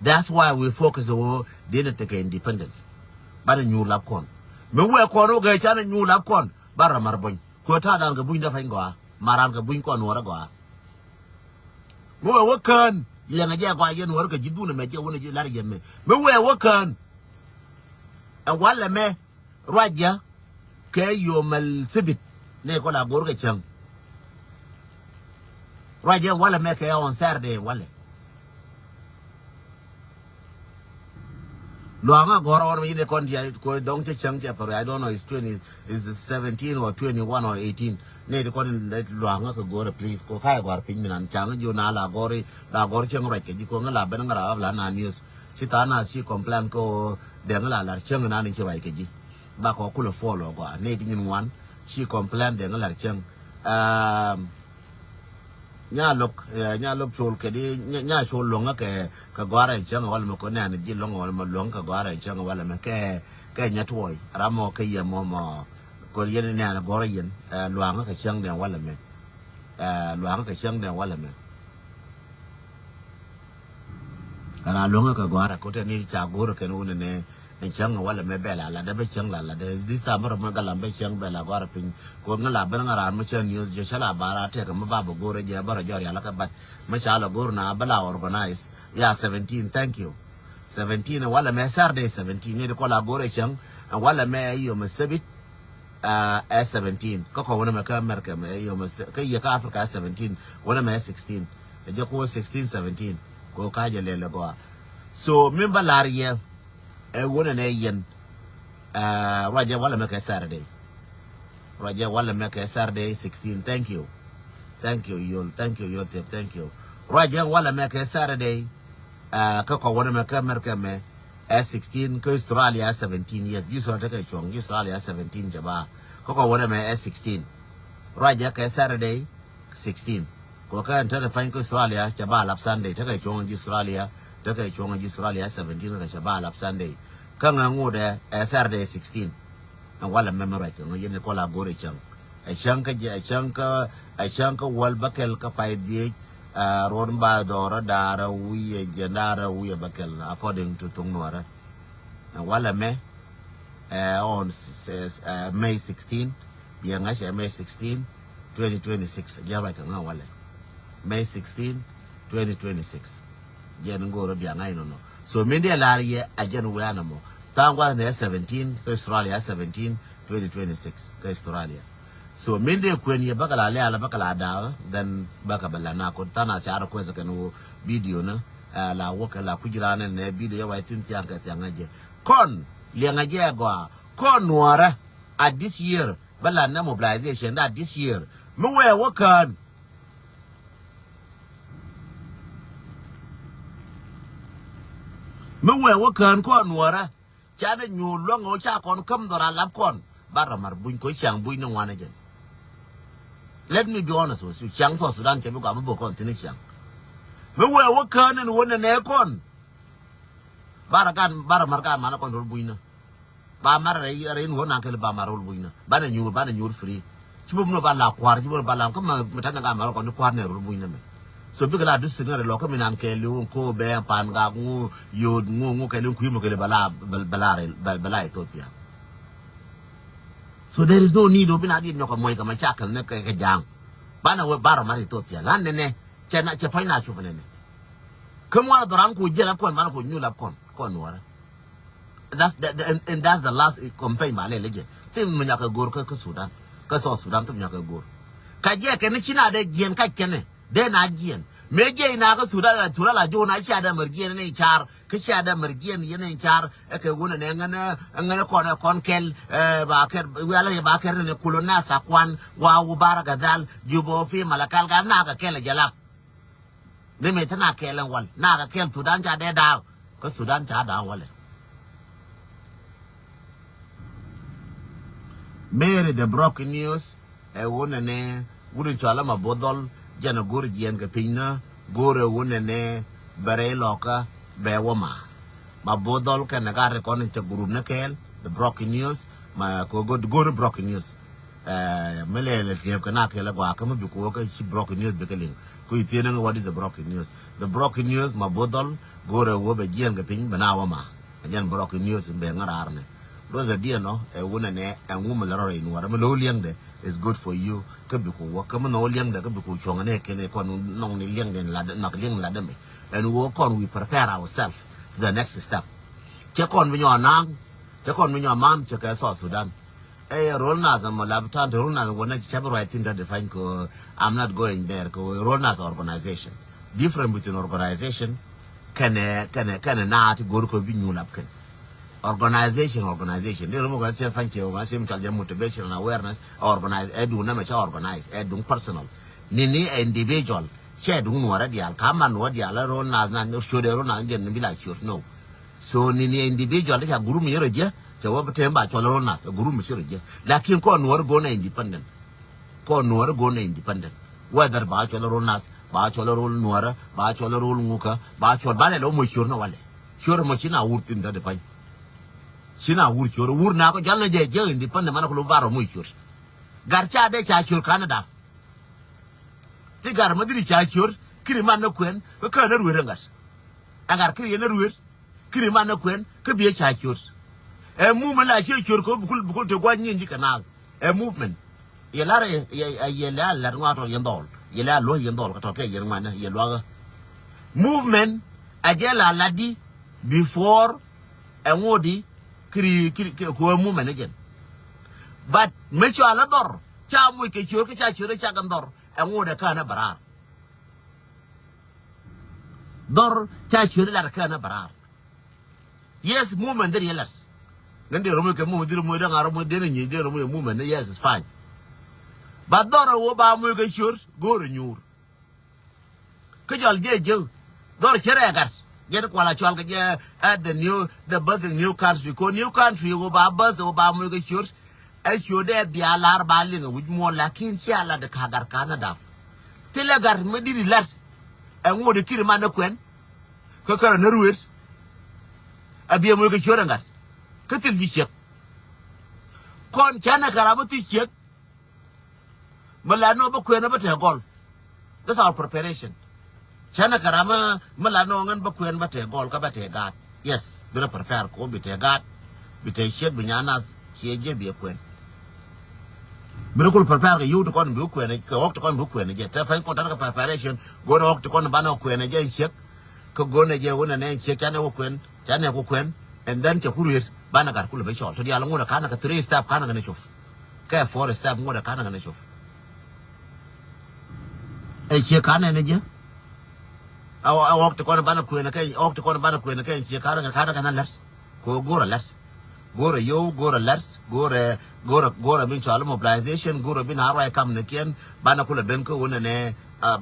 That's why we focus ɣöö di̱n ɛ tekɛ independent. Banɛ nyuur lap kɔn mi wee kɔn wä gɛɛ canɛ nyuur lap kɔn. Ban rɔ mar buny kuɛ ta̱a̱ dan kɛ buny dee pa̱ny gɔaa mar ran kɛ buny kɔn nuɔrɛ gɔaa. Mi wee wä kään liɛŋɛ jɛ gɔaa yɛn nuɔrɛ kɛ ji̱ dhun ɛmɛ jɛ wä ni ji̱ lar yɛn mɛ mi wee wä kään. Ɛ walɛ mɛ ruacä kɛ yomɛl thibit ni kɔ la go̱r kɛ cäŋ. Ruac jɛ walɛ mɛ kɛ on Saturday walɛ. Luaŋä gɔrä ɣɔn mi yini kɔn ti ko dɔŋ cɛ cäŋ cɛ pɛr, I don't know, it's twenty, it's seventeen or twenty-one or eighteen. Nɛ ti kɔn luaŋä kɛ gɔrä, please. Ko kayɛ gɔr piny mi nan cäŋ ji̱ na la gɔri, la gɔr cäŋ ruac kɛ ji̱ ko ŋä la ben ŋä ra la na news. Ci tha na ci complain ko dɛŋ la lar cäŋ na ni ci ruac kɛ ji̱. Ba kɔ kulɛ follow gɔa. Nɛ ti nyin wan ci complain dɛŋ lar cäŋ. Um, Nya lo̱k, eh, nya lo̱k col kɛ di, nya, nya col luɔ̱ŋä kɛ, kɛ gɔ̱a̱rɛ in cäŋ walɛ mɛ kɔ nɛn ji̱ luɔ̱ŋä walɛ mɛ luɔ̱ŋä kɛ gɔ̱a̱rɛ in cäŋ walɛ mɛ kɛ, kɛ nyɛ tuɔɔy. Ram mɔ kɛ yɛ mɔ mɔ, kɔ yɛn nɛn gɔ̱a̱rɛ yɛn, eh, luaŋä kɛ cäŋ nɛn walɛ mɛ. Eh, luaŋä kɛ cäŋ nɛn walɛ mɛ. Kɛ la luɔ̱ŋä kɛ gɔ̱a̱rɛ kɔ tɛ ni ca go̱o̱rɛ kɛn wunɛ nɛ. Ɛn cäŋ walɛ mɛ bɛ la ladɛ, bɛ cäŋ la ladɛ. Is this time bä rɔ mɛ galam bɛ cäŋ bɛ la gɔ̱a̱rɛ piny. Ko ŋä la ben ŋä raan mɛ cä news jɛ cä la ba ra tɛk mɛ ba bɛ go̱o̱rɛ jɛ bä rɔ jɔr yalä kɛ bat. Mɛ ca la go̱o̱r na bä la organize. Ya seventeen, thank you. Seventeen walɛ mɛ Saturday seventeen ni di kɔ la go̱o̱rɛ cäŋ. Walɛ mɛ yom sɛbit. Ɛ seventeen. Kä kɔ wunɛ mɛ kä America mɛ yom sɛ-, kä yɛ kä Africa seventeen. Wunɛ mɛ sixteen. Ɛ jɛ ko sixteen, seventeen. Ko ka jɛ lɛlɛ gɔa. So min bä lar yɛ. Ɛ wunɛ nɛ yɛn. Ɛ, ruacɛ walɛ mɛ kɛ Saturday. Ruacɛ walɛ mɛ kɛ Saturday sixteen. Thank you. Thank you, Yol. Thank you, Yol Thiep. Thank you. Ruacɛ walɛ mɛ kɛ Saturday. Ɛ, kä kɔ wunɛ mɛ kɛ America mɛ. Ɛ sixteen, kä Australia seventeen. Yes, ji̱ Australia tekɛ cuɔ̱ŋ. Ji̱ Australia seventeen cɛ ba. Kä kɔ wunɛ mɛ ɛ sixteen. Ruacɛ kɛ Saturday. Sixteen. Kɔ kɛ ɛn tɛn pany kä Australia cɛ ba lap Sunday, tekɛ cuɔ̱ŋ ji̱ Australia, tekɛ cuɔ̱ŋ ji̱ Australia seventeen kɛ cɛ ba lap Sunday. Kä ŋɛ ŋut ɛ, ɛ Saturday sixteen. Ɛn walɛ mɛmɛ ruac kɛ ŋä yɛn kɔ la go̱r ɛ cäŋ. Ɛ cäŋ kä jɛ, ɛ cäŋ kä, ɛ cäŋ kä wäl bäkɛl kä pay dhiec, ɛ, ruɔ̱n ba dɔɔrä da̱rä wi̱i̱ ɛ jɛn da̱rä wi̱i̱ ɛ bäkɛl, according to thuŋ nuɔrä. Ɛ walɛ mɛ, ɛ, on s-, s-, ɛ, May sixteen, biɛ ŋa̱c ɛ May sixteen, twenty twenty-six, jɛ ruac kɛ ŋa̱ walɛ. May sixteen, twenty twenty-six. Jɛ ni go̱o̱rä biɛ ŋa̱c nɔnɔ. So min dee lar yɛ a jɛn wi̱i̱ anɛ mɔ. Tha̱a̱ŋ gua̱th ni ɛ seventeen, kä Australia ɛ seventeen, twenty twenty-six, kä Australia. So min dee kuën yɛ bäkɛ la lɛ̈ɛ̈l bäkɛ la da̱a̱k, then bäkɛ bɛ la na kut tha̱a̱ŋ a ca request kɛn wä video ni, ɛ, la wäkɛ la kuc raan ni nɛ video yɛ ruac thi̱n thia̱a̱ŋ kɛ thia̱a̱ŋ ɛ jɛ. Kɔn, liɛŋɛ jɛ gɔaa, kɔn nuɔ̱ɔ̱rä, at this year, bä la nɛ mobilization da this year. Mi wee wä kään. Mi wee wä kään kɔn nuɔ̱ɔ̱rä. Ca dee nyuur luäŋ ɣöö ca kɔn käm dhɔr a lap kɔn. Ba rɔ mar buny kɔ ciaŋ buny ni ŋuan ɛ jɛn. Let me be honest with you. Ciaŋ South Sudan cɛ bi gɔaa bi bok kɔn thi̱n i̱ ciaŋ. Mi wee wä kään ɛn wä nɛnɛ kɔn. Ba rɔ gan, ba rɔ mar gan manɛ kɔn rol buny ni. Ba mar rɛy, rɛy nuɔ̱ɔ̱r naŋ kɛl ba mar rol buny ni. Banɛ nyuur, banɛ nyuur free. Ci bä mi nɔ ba la kua̱r, ci bä mi nɔ ba la kä ma, mi ta̱n ni gan mar kɔn ni kua̱r nɛ rol buny ni mɛ. So bikɛ la du signal lɔ kä mi nan kɛɛliw ko bɛ pan gak ŋu yot ŋu ŋu kɛɛliw kui̱ mɔ kɛɛliw bɛ la bɛ la bɛ la Ethiopia. So there is no need ɔ bi na di nyɔkɔ mɔc kɛ ma cakɛl ni kɛ kɛ ja̱a̱ŋ. Banɛ wee bar mar Ethiopia lan nɛnɛ cɛ na cɛ pa̱ny na cup nɛnɛ. Kä muan dhɔran ku jiɛl ap kɔn man ku nyul ap kɔn kɔn nuɔrɛ. That's the, the, and, and that's the last campaign ba lɛ lɛ jɛ. Thim mi nyakɛ go̱r kä, kä Sudan. Kä South Sudan thim nyakɛ go̱r. Ka jɛ kɛn ci na dee jiɛn ka kɛnɛ. Dee na jiɛn. Mëë jiɛc na kä Sudan la, Sudan la jo̱o̱n a cia dee mär jiɛn ni car. Kä cia dee mär jiɛn yɛn ni car. Ɛ kɛ wun ɛn ɛ ŋän, ɛ ŋän kɔn ɛ kɔn kɛl. Ɛ ba kɛr, wial ɛ ba kɛr ni kulun na sa kuan. Wa wu bara kɛ dhal. Jubɛ ɔ fi Malakal ka na kɛ kɛl ɛ jɛ lap. Ni mi te na kɛɛl ɛn wal na kɛ kɛɛl Sudan ca dee da̱a̱k. Kä Sudan ca da̱a̱k walɛ. Mary the broken news. Ɛ wun ɛnɛ wut in cɔal ɛmɛ bo̱th dhɔl jɛn ɛ go̱r jiɛn kɛ piny nä go̱r ɛ wun ɛnɛ bɛ rɛy lɔkä bɛ wä ma. Ma bo̱th dhɔl kɛn ɛ ka ri kɔn in cɛ group ni kɛɛl the broken news. Ma kɛ go̱r go̱r broken news. Ɛ mi lɛl ɛ tiɛp kɛ na kɛl ɛ gɔaa kä mi bi kuɔ kä ci broken news bikɛ liŋ. Ku ithieen ni what is the broken news? The broken news ma bo̱th dhɔl go̱o̱rɛ wä bɛ jiɛn kɛ piny bɛ na wä ma. Ɛ jɛn broken news in bɛ ŋä raar nɛ. Luɔth ɛ diɛn ɔ ɛ wun ɛnɛ ɛ ŋu mi lɛ rɔ rɛy nuɔrɛ mi lo̱w liɛŋdɛ is good for you. Kä bi ku wä kä mi nhɔw liɛŋdɛ kä bi ku cuɔ̱ŋ ɛnɛ kɛn ɛ kɔn nhɔŋ ni liɛŋdɛ in ladɛ nhɔk liɛŋ in ladɛ mi. Ɛn wä kɔn we prepare ourselves to the next step. Cɛ kɔn bi nyɔ naŋ cɛ kɔn bi nyɔ mam cɛ kɛ South Sudan. Ɛ rol nath ɛmɔ lap tan te rol nath wä na ci cä bi ruac thin tä di pany kɛ. I'm not going there kɛ rol nath organization. Different between organization kɛnɛ kɛnɛ kɛnɛ naat go̱r kɛ bi nyuul ap kɛn. Organization, organization. Dee rom organization pany cɛ organization mi cɔal jɛ motivation and awareness. Organize ɛ duŋ nɛmɛ cä organize ɛ duŋ personal. Ni ni ɛ individual. Cɛ duŋ nuɔrɛ diaal ka man nuɔrɛ diaal ɛ rol nath na ciöt ɛ rol nath jɛ ni bi la ciöt no. So ni ni individual ca group mi ci rɔ jiɛ cɛ wä bi tem ba cɔl rol nath group mi ci rɔ jiɛ. Lakin kɔn nuɔr gon a independent. Kɔn nuɔr gon a independent. Whether ba cɔl rol nath ba cɔl rol nuɔr ba cɔl rol ŋukä ba cɔl ba lɛ lɛ wä mo ciöt na walɛ. Ciöt mo ci na wur thin ta di pany. Ci na wur ciöt wur na kɔ jal na jɛ jɛ independent man kɔ lo ba rɔ mo ciöt. Gar ca de ca ciöt kan dap. Ti gar ma dhiri ca ciöt kiri man na kuɛn kä kään na ruet ɛ gat. Ɛ gar kiri yɛn na ruet. Kiri man na kuɛn kä biɛ ca ciöt. Ɛ movement la ciɛ ciöt kɛ bukul bukul te gua̱c nyin ji̱ kɛ naath. Ɛ movement. Yɛ lar yɛ yɛ lɛ a lat ŋuan tɔt yɛn dhɔl yɛ lɛ a luɔ̱c yɛn dhɔl kɛ tɔt kɛ yɛn ŋuan yɛ luakä. Movement a jɛ la lat di before. Ɛ ŋot di kiri kiri kɛ kuɛ movement ni jɛn. But mi cɔal a dhɔr ca muc kɛ ciöt kä ca ciöt ca kɛ dhɔr. Ɛ ŋot ɛ kään a bɛ raar. Dhɔr ca ciöt lat kään a bɛ raar. Yes, movement dhiri yɛ lat. Ŋän dee romo kɛ movement dhiri mo dee ŋa̱ romo dee ni nyi dee romo yɛ movement ni yes is fine. Ba dhɔr a wo ba mo kɛ ciöt go̱o̱r a nyuur. Kä jɔl jɛ jɛ dhɔr cɛ rɛ gat. Jɛ ni kuala cɔl kɛ jɛ at the new the birthing new country ko new country wo ba birth wo ba mo kɛ ciöt. Ɛ ciöt dee bia lar ba liŋ a wi̱c muɔl lakin cia lat ka gar kan a dap. Thilɛ gar mi diri lat. Ɛ ŋot di kiri man ni kuɛn. Kä kärä ni ruet. A bia mo kɛ ciöt ɛ gat. Kä thil ji̱ ciek. Kɔn canɛ kɛ ram mi thil ciek. Mi la nɔ bä kuɛn bä tɛ gɔl. That's our preparation. Canɛ kɛ ram mi la nɔ ŋän bä kuɛn bä tɛ gɔl kä bä tɛ gaat. Yes, bi rɛ prepare kɛ wä bi tɛ gaat. Bi tɛ ciek bi nyan nath ciɛ jiɛ bi kuɛn. Bi rɛ kul prepare kɛ yio̱w ti kɔn bi kuɛn kɛ ɣɔk ti kɔn bi kuɛn jɛ tɛ pɛny kɔn tɛn kɛ preparation. Go̱n ɣɔk ti kɔn banɛ kuɛn jɛ ciek. Kä go̱n jɛ wä nɛ nɛ ciek canɛ wä kuɛn. Canɛ ku kuɛn and then cɛ ku ruet banɛ gat kulɛ bɛ cɔl ti dial ŋun ɛ kanɛ kɛ three step kanɛ kɛ ni cop. Kɛ four step ŋun ɛ kanɛ kɛ ni cop. Ɛ ciɛ kanɛ ni jɛ. A ɣɔk ti kɔn banɛ kuɛn kɛ ɣɔk ti kɔn banɛ kuɛn kɛ ciɛ kanɛ kɛ kanɛ kɛ ni lɛt. Ko go̱rɛ lɛt. Go̱rɛ yow go̱rɛ lɛt go̱rɛ go̱rɛ go̱rɛ min cɔal mobilization go̱rɛ bin a ruac kam ni kiɛn banɛ kulɛ ben kä wun nɛ nɛ.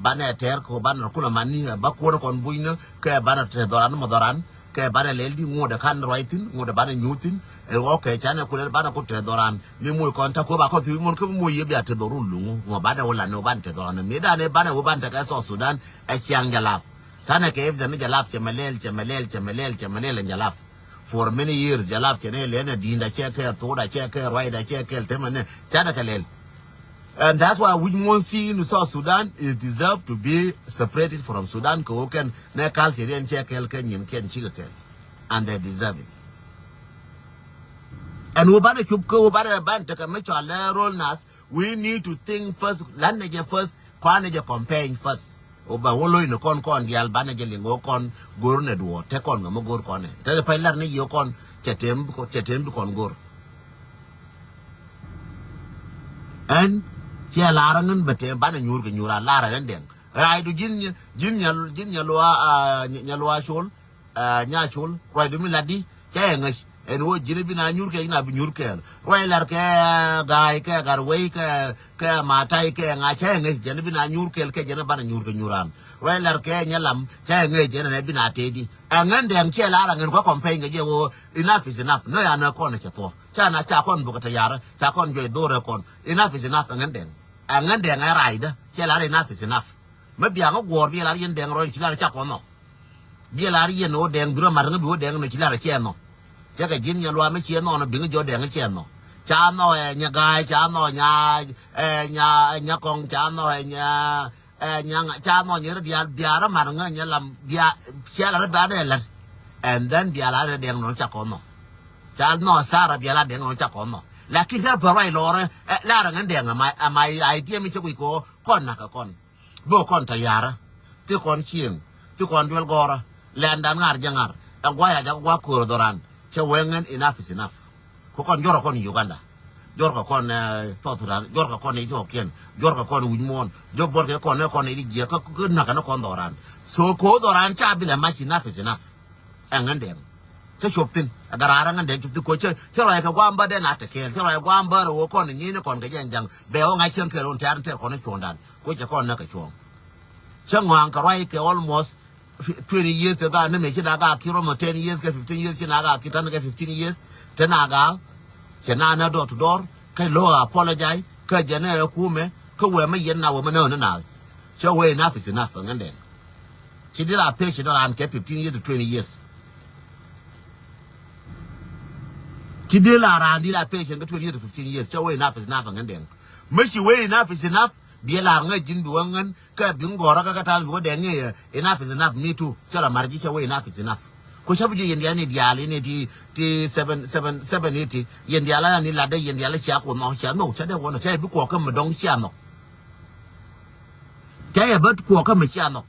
Banɛ tɛr ko banɛ kulɛ mani ba kuɔn kɔn buny ni kɛ banɛ tɛ dhɔran mɔ dhɔran. Kɛ banɛ lɛl di ŋuɔdɛ kan ruac thin ŋuɔdɛ banɛ nyuth thin. Ɛ ɣɔk kɛ canɛ kulɛ banɛ ku tɛ dhɔran mi moc kɔn ta kuɛ ba kɔn thi mon kä mi moc yɛ bia tɛ dhɔrun luŋu ŋuɔ banɛ wä lan ni wä banɛ tɛ dhɔran mi danɛ banɛ wä banɛ tɛ kɛ South Sudan. Ɛ ciaŋ jalap. Tanɛ kɛ if dhɛn ni jalap cɛ mɛ lɛl cɛ mɛ lɛl cɛ mɛ lɛl cɛ mɛ lɛl ɛn jalap. For many years jalap cɛ ni lɛl ni di̱i̱nda cɛ kɛɛl thokda cɛ kɛɛl ruacda cɛ kɛɛl temɛ ni canɛ kɛ lɛl. And that's why wi̱c muɔ̱n si in South Sudan is deserve to be separated from Sudan kɛ wä kɛn nɛ culture yɛn cɛ kɛl kɛ nyin kɛn cikɛ kɛl. And they deserve it. And wä banɛ cup kɛ wä banɛ ban tekɛ mi cɔal lɛ rol nas. We need to think first. Lan nɛ jɛ first kɔn nɛ jɛ campaign first. Wä ba wä lo̱c ni kɔn kɔn dial banɛ jɛ liŋ wä kɔn go̱r nɛ duɔ̱ɔ̱r te kɔn kɛ mi go̱r kɔn nɛ te pay lar ni yɛ kɔn cɛ tem cɛ tem bi kɔn go̱r. Ɛn ciɛ lar ŋän bä te banɛ nyuur kɛ nyuur a lar ŋän dɛŋ. Ray du ji̱n ji̱n nyal ji̱n nyal wa nyal wa col. Nya col ruac du mi lat di cɛ yɛ ŋäc. Ɛn wä ji̱n bi na nyuur kɛ ji̱n a bi nyuur kɛɛl ruac lar kɛ ga̱a̱y kɛ gar wei kɛ kɛ matay kɛ ŋa cɛ yɛ ŋäc jɛn bi na nyuur kɛɛl kɛ jɛn banɛ nyuur kɛ nyuur an. Ruac lar kɛ nyɛ lam cɛ yɛ ŋäc jɛn ɛn bi na tëë di. Ɛ ŋän dɛŋ ciɛ lar a ŋän kua kɔm pɛny kɛ jɛ wä. Enough is enough. Nö ya nä kɔn cɛ thuɔ. Ca na ca kɔn buk tɛ yarä ca kɔn juɔc dhorɛ kɔn. Enough is enough. Ɛ ŋän dɛŋ. Ɛ ŋän dɛŋ ɛ raacdä ciɛ lar enough is enough. Mä biaŋä guɔ̱ɔ̱r biɛ lar yɛn dɛŋ rɔny ci lar ca kɔn nhɔ. Biɛ lar yɛn wä dɛŋ bi rɔ mat ŋä bi wä dɛŋ nɔ ci lar ciɛ nhɔ. Cɛ kɛ ji̱n nyɛ luaam mi ciɛ nhɔ nɔ biŋä jɔ dɛŋ ciɛ nhɔ. Ca nhɔ ɛ nyɛ ga̱a̱y ca nhɔ nya ɛ nya nya kɔŋ ca nhɔ ɛ nya. Ɛ nyaŋ ca nhɔ nyɛ rɔ diaal biaar rɔ mat ŋä nyɛ lam bia ciɛ la rɔ bia dee lät. And then bia la rɔ dɛŋ nɔ ca kɔn nhɔ. Ca nhɔ sara bia la dɛŋ nɔ ca kɔn nhɔ. Lakin tɛr pɛ ruac lɔrɛ ɛ la rɔ ŋän dɛŋ ɛ ma ɛ ma idea mi cɛ kui̱ kɔ kɔn nak kɛ kɔn. Bä kɔn tɛ yarä. Ti kɔn cieŋ ti kɔn duel gɔrä. Lɛndan ŋar jɛ ŋar ɛ guay a jak guak ko̱r dhɔran. Cɛ wee ŋän enough is enough. Ku kɔn jɔrɔ kɔn Uganda. Juɔrkɛ kɔn, eh, South Sudan, juɔrkɛ kɔn Ethiopian, juɔrkɛ kɔn wi̱c muɔ̱ɔ̱n, juɔr buɔrkɛ kɔn, eh, kɔn i̱ jiɛk kä, kä nakä ni kɔn dhɔran. So ko dhɔran ca bi lɛ mac, enough is enough. Ɛŋ ɛn dɛŋ. Cä cop thi̱n, ɛ garaar ɛŋ ɛn dɛŋ cop thi̱n ko cä, cä rɔy kɛ guam bä dɛn a te kɛɛl, cä rɔy guam bä rɛ wä kɔn nyin ni kɔn kɛ jɛn ja̱ŋ. Bɛ wä ŋa̱c cäŋ kɛɛl wä tɛ̈r tɛ̈r kɔn i̱ cuɔ̱ɔ̱ŋdan. Ko cɛ kɔn näk kɛ cuɔ̱ɔ̱ŋ. Cä ŋɔaŋ kɛ ruac kɛ almost fi-, twenty years kɛ gaat ni mëë ci na gaat ki rɔmɔ ten years kɛ fifteen years ci na gaat ki ta̱n kɛ fifteen years. Te na gaat cɛ na nä door to door kä lo̱ apologize kä jɛ nɛ ɛ kumɛ kä wee mä yɛn na wee mä nä ɛ nä na. Cɛ wee enough is enough ɛ ŋändɛn. Ci di la pay ci dɔran kɛ fifteen years to twenty years. Ci di la ran di la pay ci kɛ twenty years to fifteen years cɛ wee enough is enough ɛ ŋändɛn. Mä ci wee enough is enough. Biɛ la̱r ŋäc ji̱n bi wä ŋän kä bi ŋ gɔ̱rä kä kä ta̱a̱n bi wä dɛŋ i̱, eh, enough is enough, me too. Cä rɔ ma̱r ji̱ cä wee enough is enough. Ku cä bi ji̱ yɛn diaal ni diaal in ti, ti seven, seven, seven eighty. Yɛn diaal a ni latdä yɛn diaal a cia kuɔth nhɔk cia nhɔk cä dee wä nɔ cä yɛ bi kuɔk kä mi dɔ̱ŋ cia nhɔk. Cä yɛ bä kuɔk kä mi cia nhɔk.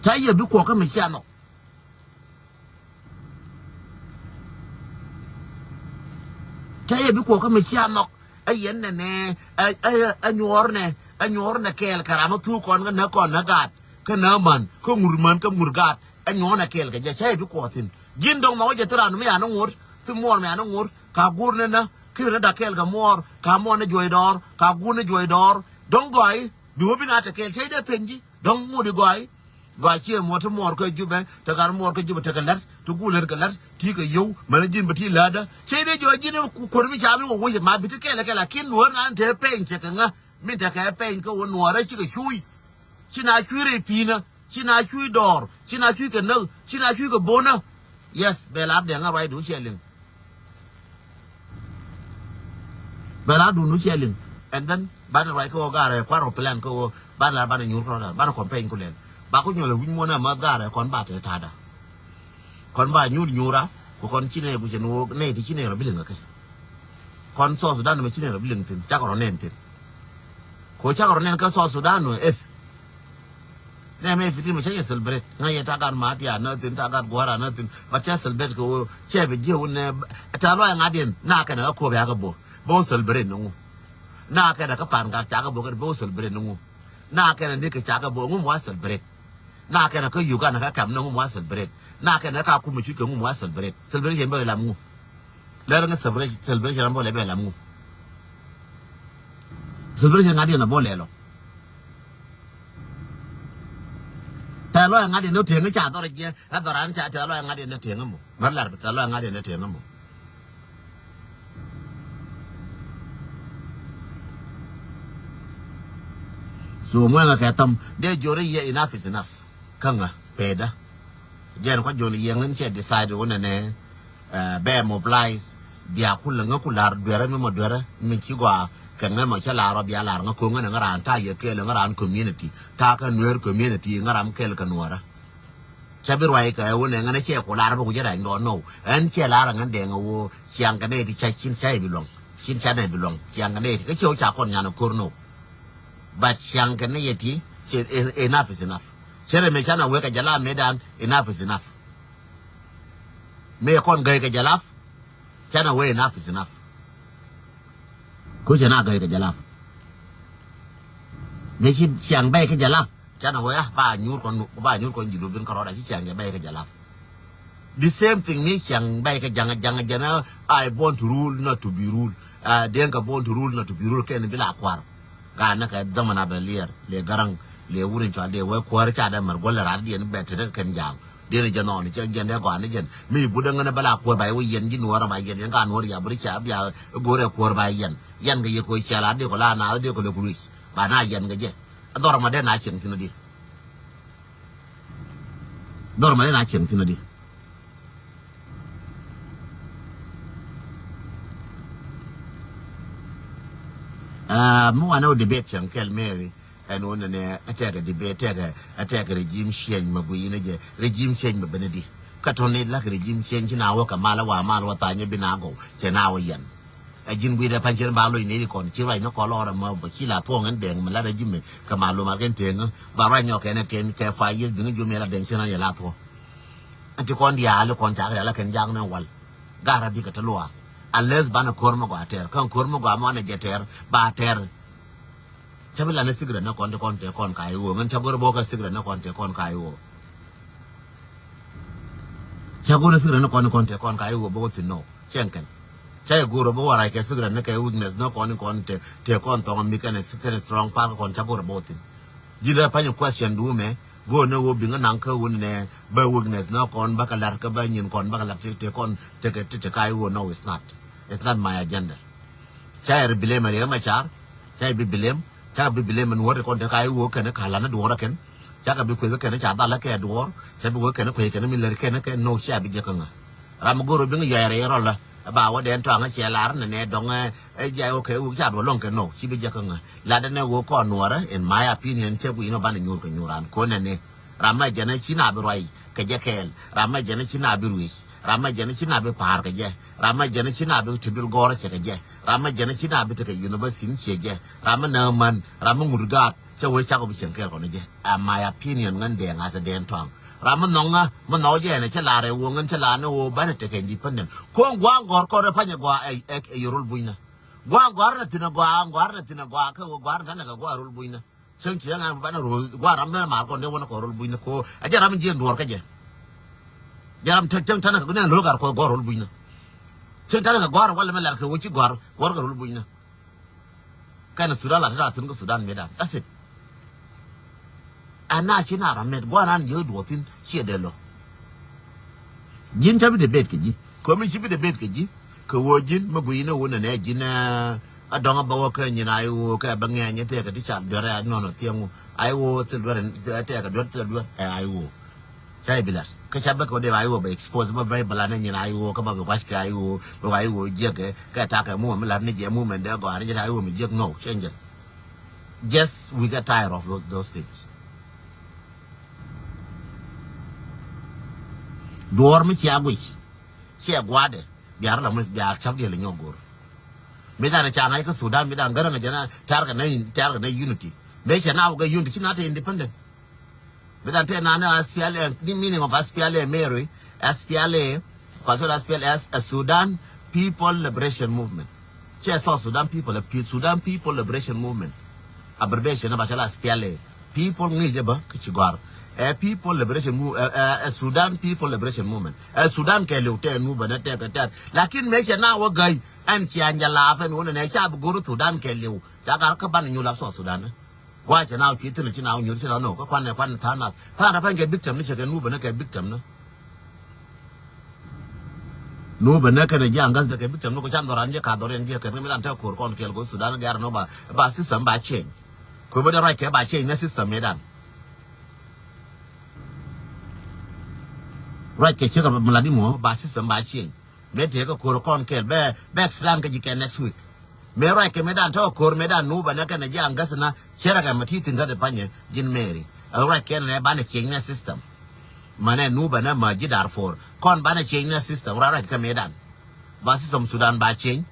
Cä yɛ bi kuɔk kä mi cia nhɔk. Cä yɛ bi kuɔk kä mi cia nhɔk. Ɛ yɛn nɛnɛ, ɛ, ɛ, ɛ nyuɔr nɛ, ɛ nyuɔr nɛ kɛɛl kɛ ram ɛ thuk kɔn kä nä kɔn nä gaat kä nä man kä ŋur man kä ŋur gaat. Ɛ nyuɔr nɛ kɛɛl kɛ jɛ cä yɛ bi kuɔk thi̱n. Ji̱n dɔ̱ŋ nhɔk jɛ thi ran mi yan ŋur thi muɔr mi yan ŋur ka guur nɛ nä. Kir nä dak kɛɛl kɛ muɔr ka muɔr nɛ juɔy dɔɔr ka guur nɛ juɔy dɔɔr. Dɔ̱ŋ gɔy bi wä bi na te kɛɛl cä yɛ dee peny ji̱. Dɔ̱ŋ ŋut i̱ gɔaayi. Gɔaa ciɛ muɔ̱t ti muɔɔr kä Jubɛ, te gat muɔɔr kä Jubɛ, te kɛ la̱t, te guulɛn kɛ la̱t, ti kɛ yio̱w, mɛn ji̱n bɛ ti la̱tdä. Cɛ dee jɔɔc ji̱n ku kuäär mi ca mi wä wec ma bi ti kɛɛl kɛɛl, lakin nuɔ̱ɔ̱r nan te pɛny cɛ kɛ ŋä, min te kɛ pɛny kä wä nuɔɔrä cikɛ cuuc. Ci na cuuc rɛy pi̱i̱nä, ci na cuuc dɔɔr, ci na cuuc kɛ näk, ci na cuuc kɛ bo̱nä. Yes, bɛ la Abdiɛŋ ŋa̱ ruacdu cɛ liŋ. Bɛ la dun wä cɛ liŋ. And then banɛ ruac kä wä gaarɛ kua̱r wä plan kä wä banɛ la banɛ nyuur kä rɔ̱dan banɛ kɔn pɛny ku lɛl. Ba ku nyɔl ɛ wi̱c muɔ̱n ɛ mäth gaarɛ kɔn ba tɛ ta̱a̱da. Kɔn ba nyuur nyuura ku kɔn ci nɛ guic ɛn wä nɛ ti ci nɛ rɔ bi liŋ kä kɛ. Kɔn South Sudan mɛ ci nɛ rɔ bi liŋ thi̱n cakɔ rɔ nɛn thi̱n. Ko cakɔ rɔ nɛn kä South Sudan wä eth. Nɛ mɛ fitin mɛ cɛ yɛ celebrate. Ŋa yɛ tagat ma tia nothing, tagat guara nothing. But cɛ celebrate kɛ wä cɛ bi jiɛ wä nɛ. Ta lɔɛ ŋa diɛn na kɛnɛ kä Kuɔbɛ kä bo. Bo celebrate ni ŋu. Na kɛnɛ kä Pangak ca kä bo kɛ bo celebrate ni ŋu. Na kɛnɛ ni kɛ ca kä bo ŋu mɔ celebrate. Na kɛnɛ kä Uganda kä kɛm ni ŋu mɔ celebrate. Na kɛnɛ kä Kakuma cuc kɛ ŋu mɔ celebrate. Celebration bɛ lam ŋu. Lɛr ŋä celebration, celebration an bɔ lɛ bɛ lam ŋu. Celebration ŋa̱diɛn a bɔ lɛ lɔ. Tɛ̈th lɔaac ŋa̱diɛn ni tieŋä ca dhɔr jiɛ, ɛ dhɔran ca tɛ̈th lɔaac ŋa̱diɛn ni tieŋä mɔ. Mär lar tɛ̈th lɔaac ŋa̱diɛn ni tieŋä mɔ. So ŋuɛŋä kɛ thäm dee jiɔrä yɛ enough is enough. Kä ŋä pɛɛdä. Jɛn kua jiɔn yɛŋ in cɛ decide wä nɛnɛ. Bɛ mobilize bia ku läŋä ku la̱r duerä mi mɔ duerä mi ci gɔaa kɛ ŋä mɔ cä la̱r ɔ bia la̱r ŋä ko̱ŋä ni ŋä raan ta̱a̱ yɛ kɛɛl ŋä raan community ta̱a̱ kä nueer community ŋä ram kɛɛl kɛ nuɔrä. Cä bi ruac kɛ wä nɛ ŋä ni cɛ ku la̱r bä ku jɛ rɛny dɔɔn no. Ɛn cɛ la̱r ŋä dɛŋ wä ciaŋ kɛ nɛ ti ca cin ca bi luɔ̱ŋ cin ca nɛ bi luɔ̱ŋ ciaŋ kɛ nɛ ti kä cɛ wä ca kɔn nyan ko̱r no. But ciaŋ kɛ nɛ yɛ ti cɛ enough is enough. Cɛ rɛ mɛ ca na wee kɛ jɛ la mɛ dan enough is enough. Mëë kɔn gäi kɛ jalap. Canɛ wee enough is enough. Ku cɛ na gäi kɛ jalap. Mëë ci ciaŋ bɛy kɛ jalap. Canɛ wee ah ba nyuur kɔn ba nyuur kɔn ji̱ lubin kärɔɔda ci ciaŋ jɛ bɛy kɛ jalap. The same thing ni ciaŋ bɛy kɛ jaŋ jaŋ jɛn a I born to rule not to be rule. Deŋ kɛ born to rule not to be rule kɛn bi la kuar. Gaa näkɛ dhaman a bɛ liɛr lɛ Garaŋ lɛ wut in cɔal dee wee kuäär ca dee mär guäl raar diɛn bɛ tetdä kɛn ja̱a̱ŋ. Dee ni jɛ nhɔɔni cɛ jɛn dee gɔaa ni jɛn mi but dee ŋän bä la kuäär ba yɛ wee yɛn ji̱ nuɔɔr ama yɛn yɛn ka nuɔɔr ya buri ca bia go̱o̱rɛ kuäär ba yɛn. Yɛn kɛ yɛ koc cɛl a dee kɔ la naath dee kɔ lɛ ku luic ba na yɛn kɛ jɛ. Dhɔr ma dee na cieŋ thi̱n di. Dhɔr ma dee na cieŋ thi̱n di. Mi wanɛ wä debate cɛŋ kɛl Mary ɛn wä nɛnɛ ɛ tɛkɛ debate tɛkɛ ɛ tɛkɛ regime change mɛ guiy inɛ jɛ regime change mɛ ben di. Kä tɔn ni lak regime change ci na wä kɛ mal wa mal wa thanyɛ bi na gɔw cɛ na wä yɛn. Ɛ ji̱n guiy dɛ pan cɛn ba loc ni di kɔn ci ruac ni kɔn lɔrɛ mɛ bä ci la thuɔŋ ɛn dɛŋ mɛ la regime kɛ mal lo mal kɛn teŋä ba ruac nyɔk kɛn ɛ tɛn kɛ fa yieth bi ni jom yɛ la dɛŋ cɛn an yɛ la thuɔŋ. Ɛn ti kɔn diaal kɔn cakɛ diaal kɛn jak ni wal. Garä bikɛ te luaak. Unless banɛ ko̱r mi gɔaa tɛr. Kä ko̱r mi gɔaa mi wanɛ jɛ tɛr, ba tɛr. Cä bi lanɛ secret ni kɔn ti kɔn tɛ kɔn ka i̱ ɣöö. Ŋän cä go̱r bä kɛ secret ni kɔn tɛ kɔn ka i̱ ɣöö. Cä go̱r secret ni kɔn ti kɔn tɛ kɔn ka i̱ ɣöö bä wä thin nɔ. Cɛn kɛn. Cä i̱ go̱r bä wä rac kɛ secret ni kɛ weakness ni kɔn ti kɔn tɛ, tɛ kɔn thɔŋ mi kɛn, kɛn strong park kɔn cä go̱r bä wä thin. Ji̱n rɛ pany question du mɛ. Go̱o̱r ni ɣöö biŋä naŋ kä wun nɛ bä weakness ni kɔn bä kɛ lar kä bä nyin kɔn bä kɛ lar ti, ti kɔn ti kɛ ti, ti ka i̱ ɣöö, no, it's not. It's not my agenda. Ca yɛ ri blame Riek Machar. Ca yɛ bi blame. Ca kɛ bi blame ɛn wä ri kɔn te ka i̱ ɣöö kɛn ka lan ni duɔɔr kɛn. Ca kɛ bi kueth kɛn ca dhal kɛ duɔɔr. Ca bi wä kɛn kueth kɛn mi lär kɛn kɛ, no, ca bi jɛ kä ŋa. Ram mi go̱o̱r bi ŋa yɔɛr rɛy rɔl ɛ ba wä dɛn tɔaŋ cɛ lar nɛ nɛ dɔŋ ɛ, ɛ jɛ, okay, wä ca duɔɔr lɔŋ kɛ, no, ci bi jɛ kä ŋa. Lat ɛn ɛ ɣöö kɔn nuɔrä, in my opinion, cɛ guic nɔ banɛ nyuur kɛ nyuur an kɔn ɛn ɛ. Ram mɛ jɛn ɛ ci na bi ruac kɛ jɛ kɛɛl. Ram mɛ jɛn ɛ ci na bi ruec. Ram mɛ jɛn ɛ ci na bi pa̱a̱r kɛ jɛ. Ram mɛ jɛn ɛ ci na bi ti dul gɔ̱rä cɛ kɛ jɛ. Ram mɛ jɛn ɛ ci na bi tekɛ university ciɛ jɛ. Ram mɛ näämän, ram mɛ ŋut gaat, cɛ wee cakɔ bi cieŋ kɛɛl kɔn jɛ. A my opinion ŋän dɛɛŋ as a dɛɛn tɔaŋ. Ram mɛ nhɔŋä, mɛ nhɔk jɛ ɛn ɛ cɛ la̱r ɛ wä ŋän cɛ la̱r ni wä banɛ tekɛ independent. Ko̱ŋ gua̱a̱ŋ gɔ̱r kɔn rɛ panyɛ gɔaa ɛ, ɛ, ɛ yɛ rol bunyna. Gua̱a̱ŋ gɔ̱r rɛ thi̱n ɛ gɔaa, gɔ̱r rɛ thi̱n ɛ gɔaa, kä wä gɔ̱r rɛ tanɛ kɛ gɔaa rol bunyna. Cäŋ ci ɣän banɛ rol gua̱a̱r ram ben ma̱a̱r kɔn dee wänä kɔ rol bunyni ko. A jɛ ram jiɛn duɔ̱ɔ̱r kä jɛ. Jɛ ram cäŋ, cäŋ tanɛ kɛ gui̱n ɛ lo̱k ar kɔ gɔ̱r rol bunyni. Cäŋ tanɛ kɛ gɔ̱r walɛ mɛ lar kɛ wä ci gɔ̱r, gɔ̱r kɛ rol bunyni. Kɛn Sudan la te daa thi̱n kä Sudan mëëdan. That's it. Ɛn na ci na ram mɛt gua̱a̱r an jiɛ duɔ̱ɔ̱r thi̱n ciɛ dee lo̱k. Ji̱n ca bi debate kɛ ji̱. Komi ci bi debate kɛ ji̱. Kɛ ɣöö ji̱n mi gui̱i̱ni wun nɛnɛ ji̱n, eh, a dɔ̱ŋ a bä wä kä nyin a i̱ ɣöö kɛ bä ŋɛ̈ny tëëkɛ ti ca duer ɛ nɔnɔ thiɛŋ wu. A i̱ ɣöö thil duer, tëëkɛ duer, thil duer ɛ a i̱ ɣöö. Ca i̱ bi la̱t. Kä ca bä kɛ wä dee a i̱ ɣöö bɛ expose bä bä bɛ la̱t ni nyin a i̱ ɣöö kä bä bɛ gua̱c kɛ a i̱ ɣöö, bɛ wa i̱ ɣöö jiäk kɛ, kɛ takɛ mumɛ mi la̱t ni jɛ mumɛ dee gɔaa ni jɛ a i̱ ɣöö mi jiäk, no, cɛ jɛn. Just we get tired of those, those things. Duɔ̱ɔ̱r mi cia guic, cia gua̱a̱dɛ, biaar la mi biaar cap diɛl nyɔk go̱r. Mi dan ca ŋa̱c kä Sudan, mi dan gärä ŋa̱c jɛn a tɛ̈r kɛ nɛ, tɛ̈r kɛ nɛ unity. Mi cɛ na wä gɛ unity, ci na te independent. Mi dan te na ni S P L A, ni meaning of S P L A, Mary, S P L A, cultural S P L A, a Sudan People Liberation Movement. Cɛ South Sudan People, a Pe-, Sudan People Liberation Movement. Abbreviation ba cɛ la S P L A. People ŋi̱i̱c ɛ bä kä ci gɔ̱a̱r. Ɛ People Liberation Mo-, ɛ, ɛ, ɛ Sudan People Liberation Movement. Ɛ Sudan kɛɛliw tɛ nu bä nɛ tɛ kɛ tɛt. Lakin mëë cɛ na wä gäy ɛn cia nyɛ laap ɛn wä nɛ nɛ ca bi go̱r Sudan kɛɛliw. Ca gal kä ban nyul ap South Sudan. Gua̱a̱ cɛ na wä cui̱ thi̱n ci na wä nyul ci na wä nɔ kä kuan nɛ kuan tha̱a̱ŋ nath. Tha̱a̱ŋ nath pɛn kɛ victim ni cɛ kɛ nu bä nɛ kɛ victim ni. Nu bɛ nɛ kɛn ɛ ji̱ aŋgäth dɛ kɛ bi tɛm ni kɔ can dhɔran jɛ ka dhɔr yɛn jiɛ kɛn mi dan tɛ ko̱r kɔn kɛɛl kɔ Sudan gɛr nɔ ba, ba system ba change. Kɔ bä dɛ ruac kɛ ba change nɛ system mi dan. Ruac kɛ cɛ kɛ mi la di mɔ ba system ba change. Mɛ tëë kɛ ko̱r kɔn kɛɛl bɛ, bɛ explain kɛ ji̱ kɛ next week. Mëë ruac kɛ mëë dan tɔ̱ ko̱r mëë dan nu bɛ nɛ kɛn ɛ ji̱ aŋgäth na cɛ rɛ kɛ mɛ ti thi̱n kä dee panyɛ ji̱n Mary. Ɛ ruac kɛn nɛ banɛ change nɛ system. Mɛ nɛ nu bɛ nɛ mɛ ji̱ Darfur kɔn banɛ change nɛ system ruac ruac kɛ mëë dan. Ba system Sudan ba change.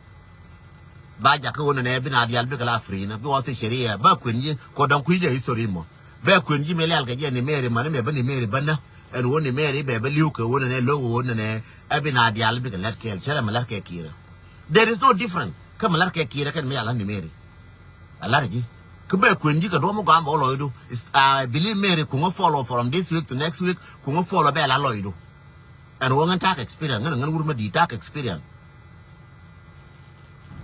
Ba jakä wä nɛ nɛ bi na dial bikɛ la free nɛ bi wä thi sheria ba kuën ji̱ kɔ dɔ̱ŋ kui̱ jɛ history mɔ. Bɛ kuën ji̱ mëë lial kɛ jɛ ni Mary mani mɛ bä ni Mary bä nä. Ɛn wä ni Mary bɛ bä li̱w kɛ wä ni nɛ lo̱k wä ni nɛ ɛ bi na dial bikɛ lɛt kɛɛl cɛ rɛ mi lɛt kɛ kiirä. There is no different kä mi lɛt kɛ kiirä kɛn mi yal ni Mary. A lar ji̱ kä bɛ kuën ji̱ kɛ duɔ̱m gɔam bɛ wä lɔcdu. Is, I believe Mary kuŋä follow from this week to next week kuŋä follow bɛ la lɔcdu. Ɛn wä ŋän tak experience ŋän ŋän wur mi di tak experience.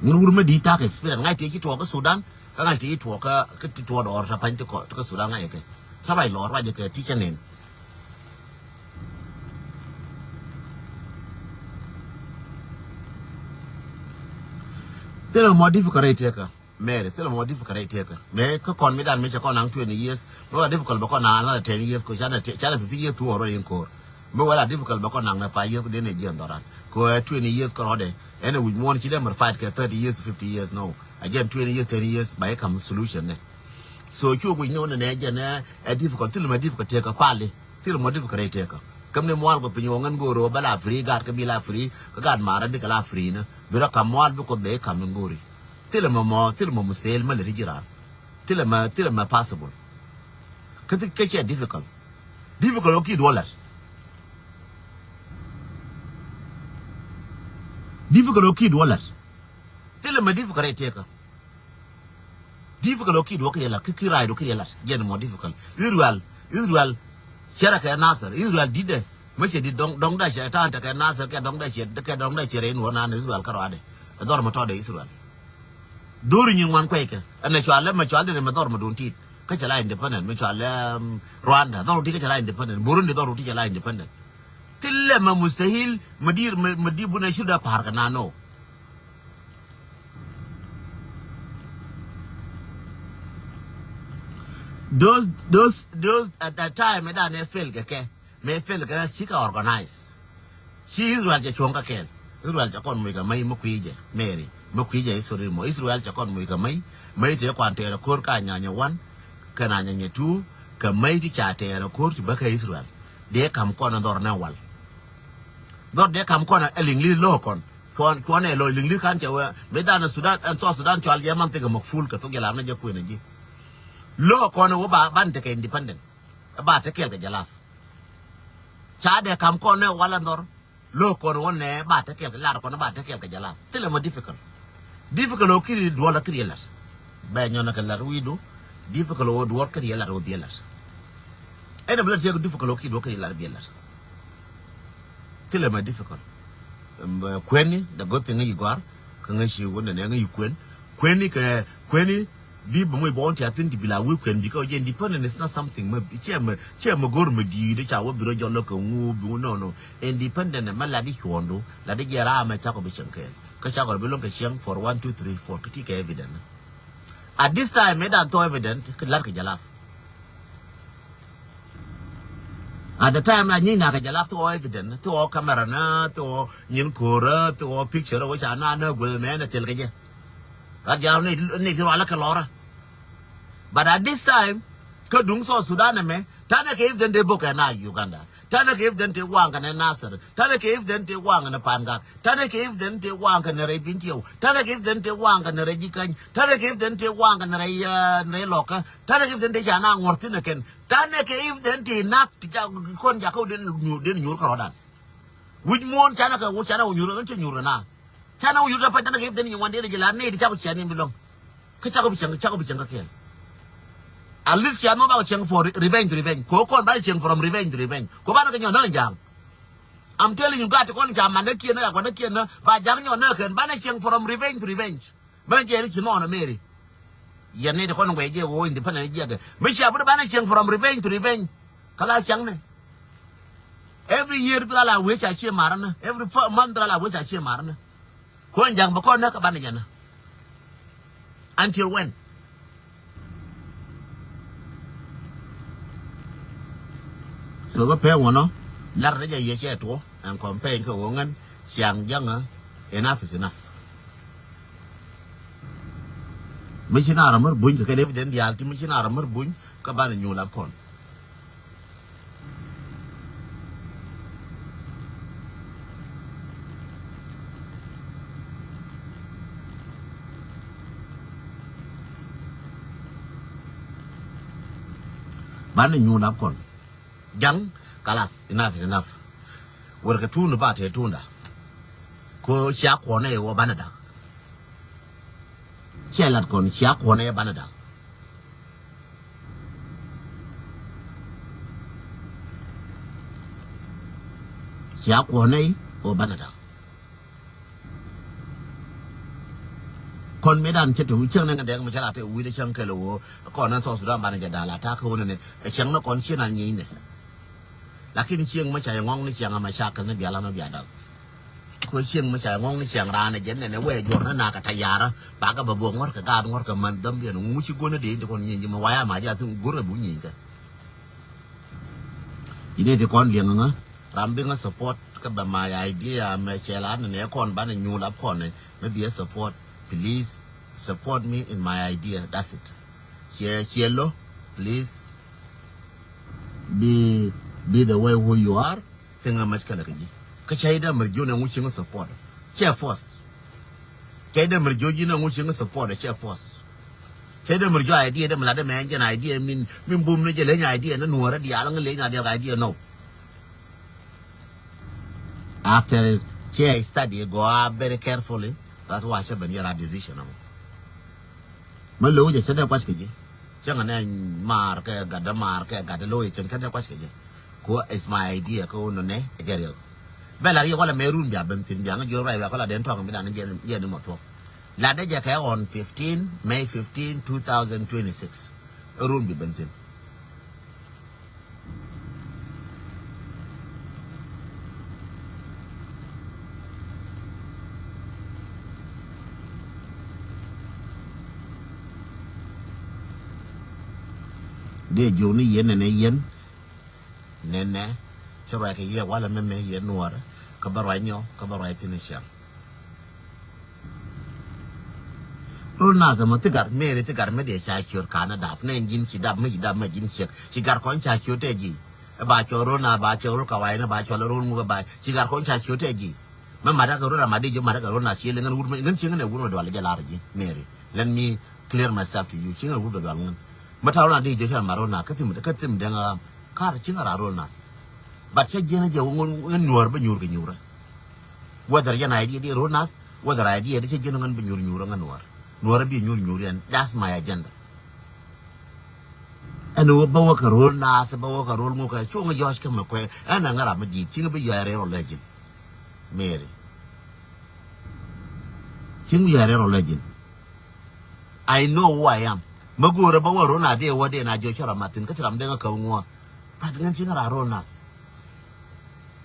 Ŋun wur mi di tak experience ŋa̱c ti ci tuɔɔk kä Sudan kä ŋa̱c ti ci tuɔɔk kä, kä ti tuɔɔk dɔɔr ta pany ti kɔ ti kä Sudan ŋa̱c kɛ. Kä ruac lɔɔr ruac kɛ ti cɛ nen. Thilɛ mɔ difficult rɛy tëkä. Mary, thilɛ mɔ difficult rɛy tëkä. Mɛ kä kɔn mi dan mi cɛ kɔn naŋ twenty years. Mi wala difficult bɛ kɔn naŋ another ten years ko canɛ, canɛ fifty years tuɔɔk rɔ in ko̱r. Mi wala difficult bɛ kɔn naŋ nɛ five years ko den ɛ jiɛn dhɔran. Ko ɛ twenty years kɛ rɔdɛ. Ɛn ɛ wi̱c muɔ̱ɔ̱n ci dee mɛr fight kɛ thirty years, fifty years, no. Ɛ jɛn twenty years, thirty years ba i̱ kam solution nɛ. So cu wi̱c ni wä nɛ nɛ jɛn ɛ, ɛ difficult, thilɛ mɛ difficult tëkä pali. Thilɛ mɔ difficult rɛy tëkä. Käm ni mual kɔ piny wä ŋän go̱o̱r wä bä la free gaat kä bi la free, kä gaat marä bikɛ la free nä. Bi rɔ kam mual bi Kuoth bɛ i̱ kam in go̱o̱ri. Thilɛ mɔ mɔ, thilɛ mɔ musel mɛ lɛ ti ji̱ raar. Thilɛ mɛ, thilɛ mɛ possible. Kä thi kɛ cɛ difficult. Difficult wä ki duɔlɛ. Difficult ɔ ki̱i̱t wä lat. Thilɛ mɛ difficult rɛy tëëkä. Difficult ɔ ki̱i̱t wä kɛ lat, ki, ki raay du kɛ lat. Jɛn mɔ difficult. Israel, Israel cɛ rɛ kɛ Nasir. Israel di̱tdɛ. Mɛ cɛ di̱t dɔŋ, dɔŋ da cɛ ta̱a̱n tekɛ Nasir kɛ dɔŋ da cɛ, kɛ dɔŋ da cɛ rɛ in wä nan Israel kärɔadɛ. Ɛ dhɔr mɛ tɔɔdɛ Israel. Dhori nyin ŋuan kueckɛ. Ɛn ɛ cɔalɛ mɛ cɔal dee mɛ dhɔr mɛ duun tit. Kä cɛ la independent, mɛ cɔalɛ, um, Rwanda. Dhɔr ti kä cɛ la independent. Burundi dhɔr ti cɛ la independent. Thilɛ mɛ mustahil, mɛ dir, mɛ, mɛ dir bunɛ cuda pa̱a̱r kɛ na no. Those, those, those at that time, ɛ dan ɛ fail kɛ kɛ. Mëë fail kɛ ci kɛ organize. Ci Israel cɛ cuɔ̱ŋ kä kɛɛl. Israel cɛ kɔn muc kɛ mäc mi kui̱ jɛ. Mary, mi kui̱ jɛ history mɔ. Israel cɛ kɔn muc kɛ mäc. Mäc tëë kuan tɛɛrɛ ko̱r ka nyanyɛ wan. Kɛ na nyanyɛ tu. Kɛ mäc ti ca tɛɛrɛ ko̱r ti bä kɛ Israel. Dee kam kɔn ɛ dhɔr nɛ wal. Dhɔr dee kam kɔn ɛ liŋ li̱th lo̱o̱k kɔn. Cuɔn, cuɔn ɛ lɔ liŋ li̱th kan cɛ wee. Mëë dhan ɛ Sudan, ɛn South Sudan cual jɛ man thikɛ mɔk ful kɛ thok jɛ lam ni jɛ kuën ɛ ji̱. Lo̱o̱k kɔn ɛ wee ba, ban tekɛ independent. Ɛ ba te kɛɛl kɛ jɛ lath. Ca dee kam kɔn nɛ wal ɛn dhɔr. Lo̱o̱k kɔn wä nɛ ba te kɛɛl kɛ lar kɔn ba te kɛɛl kɛ jɛ lath. Thilɛ mɔ difficult. Difficult ɔ kiri duɔl a kiri lat. Bɛ nyɔn kɛ lat wi̱i̱du. Difficult ɔ duɔl kiri lat ɔ biɛ lat. Ɛn ɛ bi lat tiɛk difficult ɔ kiri duɔl kiri lat biɛ lat. Thilɛ mɛ difficult. Ɛm, kuɛni, the good thing ŋäc yi gɔ̱a̱r, kä ŋäc ci wä nɛnɛ ŋäc yi kuɛn. Kuɛni kɛ, kuɛni, bi bɛ moc bɔn ti a thin ti bi la wee kuɛn bi kä wä jɛ independent is not something mɛ, cɛ mɛ, cɛ mɛ go̱r mɛ di̱i̱t ca wä bi rɔ jɔl lɔ kɛ ŋu bi ŋu, no, no. Independent mɛ lat di cuɔ̱ɔ̱ŋdu, lat di jɛ ram mɛ cakɔ bi cieŋ kɛɛl. Kä cakɔ bi lo̱ŋ kɛ cieŋ for one, two, three, four, kä ti kɛ evident. At this time, mëë dan thɔ evident, kɛ lat kɛ jɛ lath. At the time la nyi̱i̱n nakɛ jɛ lap thok evident, thok camera na, thok nyin ko̱rä, thok picture wä ca na na gueth mɛ na thil kɛ jɛ. Rat jɛ ni, ni thil wala kɛ lɔrä. But at this time, kä duŋ South Sudan ɛmɛ, tanɛ kɛ evident dee bok kɛ na Uganda. Tanɛ kɛ evident tëë waŋ kɛ nɛ Nasir. Tanɛ kɛ evident tëë waŋ kɛ nɛ Pangak. Tanɛ kɛ evident tëë waŋ kɛ nɛ rɛy Bintiɛw. Tanɛ kɛ evident tëë waŋ kɛ nɛ rɛy Jikäny. Tanɛ kɛ evident tëë waŋ kɛ nɛ rɛy, eh, nɛ rɛy Lɔkä. Tanɛ kɛ evident tëë ca na ŋuɔ̱r thi̱n ɛ kɛn. Tanɛ kɛ evident tëë nap ti ca kɔn jakä wä den nyuur, den nyuur kärɔ̱dan. Wi̱c muɔ̱ɔ̱n canɛ kɛ wä, canɛ wä nyuur, ɣän cä nyuur kɛ na. Canɛ wä nyuur dee pa̱ny, tanɛ kɛ evident nyin wan den ji̱ la nɛy ti cakɔ ciaŋ in bi lɔ̱ŋ. Kä cakɔ bi cieŋ, cakɔ bi cieŋ kä kɛɛl. At least cia nhɔk bakɔ cieŋ for re-, revenge to revenge. Kɛ ɣöö kɔn bakɔ cieŋ from revenge to revenge. Kɛ ɣöö banɛ kɛ nyɔk näk ja̱a̱ŋ. I'm telling you, gat ti kɔn ca man näkiɛn näk, a gua̱n näkiɛn näk, ba ja̱a̱ŋ nyɔk näk kɛn, banɛ cieŋ from revenge to revenge. Banɛ jiɛn ci nhɔɔnɛ Mary. Yɛn ni ti kɔn guɛc jɛ ɣöö independent jiɛkɛ. Mi cia bi banɛ cieŋ from revenge to revenge. Kä la ciaŋnɛ. Every year bi la la wee ca cie marnɛ. Every four month bi la la wee ca cie marnɛ. Kuɔn ja̱ŋ bɛ kɔn näk kä banɛ jɛn. Until when? So bä pɛn wänɔ lar rɛc a yɛ cɛ tuɔ ɛn kɔn pɛn kɛ wä ŋän ciaŋ ja̱ŋä. Enough is enough. Mi ci na ram mär buny kɛ kɛ evident diaal ti mi ci na ram mär buny kä banɛ nyuul ap kɔn. Banɛ nyuun ap kɔn. Ja̱ŋ, kalas, enough is enough. Wër kɛ tuun ba te tuunda. Ko cia kuɔnɛ wä banɛ da̱k. Cɛ lat kɔn cia kuɔnɛ banɛ da̱k. Cia kuɔnɛ wä banɛ da̱k. Kɔn mëë dan cɛ te wi̱c cäŋ ni ŋɛ dɛŋ mi cɛ la te wi̱c cäŋ kɛl ɣöö kɔn ni South Sudan banɛ jɛ da̱l attack ɣöö ni ni ɛ cäŋ ni kɔn ci nan nyieny ni. Lakin cieŋ mi ca yɛ ŋɔŋ ni ciaŋ ama cakɛl ni biala ni bia da̱l. Kuɛ cieŋ mi ca yɛ ŋɔŋ ni ciaŋ raan ɛ jɛ nɛn ɛ wee juɔr ni nak ɛ tayara bakɛ bɛ buɔk ŋuɔ̱r kɛ gaat ŋuɔ̱r kɛ män dhäm biɛn ŋuci guɔ̱n ni dee ti kɔn nyieny ji̱ mi waya ma jɛ a thi̱n go̱r ɛ bu nyieny kɛ. Ini ti kɔn liɛŋ ŋä ram bi ŋä support kä bɛ my idea mɛ cɛ la ni nɛ kɔn banɛ nyuul ap kɔn ni mɛ bi a support. Please support me in my idea, that's it. Ciɛ ciɛ lo, please be, be the way who you are. Thing a much kala kaji. Ka chai da mɛ jiɔ ni ŋu cieŋ support. Cɛ force. Cɛ dee mɛr jiɔ ji̱n ɛŋu cieŋ support ɛ cɛ force. Cɛ dee mɛr jiɔ idea dee mɛ la dee mɛ ɛn jɛn idea min, min bum ni jɛ leny idea ni nuɔrɛ diaal ŋä leny na diaal idea nɔ. After Cɛ study go a very carefully. That's why cɛ ben yɛra decision amɔ. Mɛ lo̱w jɛ cɛ dee kuac kɛ ji̱. Cɛ ŋa nɛ maar kɛ gat dee maar kɛ gat dee lo̱w jɛ cɛn kɛ dee kuac kɛ ji̱. Ko is my idea kɛ wä nɔ nɛ ɛ jɛ riɛk. Bɛ la riɛk wala mɛ run bia ben thin bia ŋa jiɔr ruac bia kɔ la den tɔŋ mi dan jɛ ni mɔ thuɔk. La dee jɛ kɛ on fifteen, May fifteen, two thousand twenty-six. Run bi ben thin. Dee jiök ni yɛn nɛnɛ yɛn nɛnɛ. Cɛ ruac kɛ yɛ walɛ mɛmɛ yɛ nuɔrɛ kä bä ruac nyɔ kä bä ruac thin ciaŋ. Rol nath ɛmɔ thigar meri thigar mi dee ca ciöt kanɛ dap nɛ ji̱n ci dap mi ci dap mi ji̱n ciek ci gar kɔn ca ciöt tɛ ji̱. Ɛ ba cɔl rol nath ba cɔl rol kawai ni ba cɔl rol ŋuk ɛ ba ci gar kɔn ca ciöt tɛ ji̱. Mɛ mat akɛ rol amat di jɔ mat akɛ rol nath ci liŋ ŋän wur mi ŋän ci ŋän ɛ wur mi dual jɛ lar ji̱ meri. Let me clear myself to you ci ŋän wur mi dual ŋän. Mɛ ta rol nath di jɔ cɔl mat rol nath kä thim kä thim dɛŋ ɣam kar ci ŋän ra rol nath. But cä jiɛn jɛ wä ŋän nuɔr bä nyur kɛ nyurä. Whether yɛn idea di rol nath whether idea di cä jiɛn ŋän bä nyur nyurä ŋän nuɔr. Nuɔr bi nyur nyur yɛn that's my agenda. Ɛn wä bä wä kɛ rol nath bä wä kɛ rol ŋukɛ cuŋ jɔc kä mɛ kuɛ ɛn ɛ ŋä ram mi di̱i̱t ciŋ bi yɔɛ rɛl rɔ lɛ ji̱n. Meri. Ciŋ bi yɔɛ rɛl rɔ lɛ ji̱n. I know who I am. Mä go̱o̱rä bä wä rol nath dee wä dee na jɔc cä rɔ mathin kä thi ram dee ŋä kä ŋuɔ. But ŋän ciŋ ra rol nath.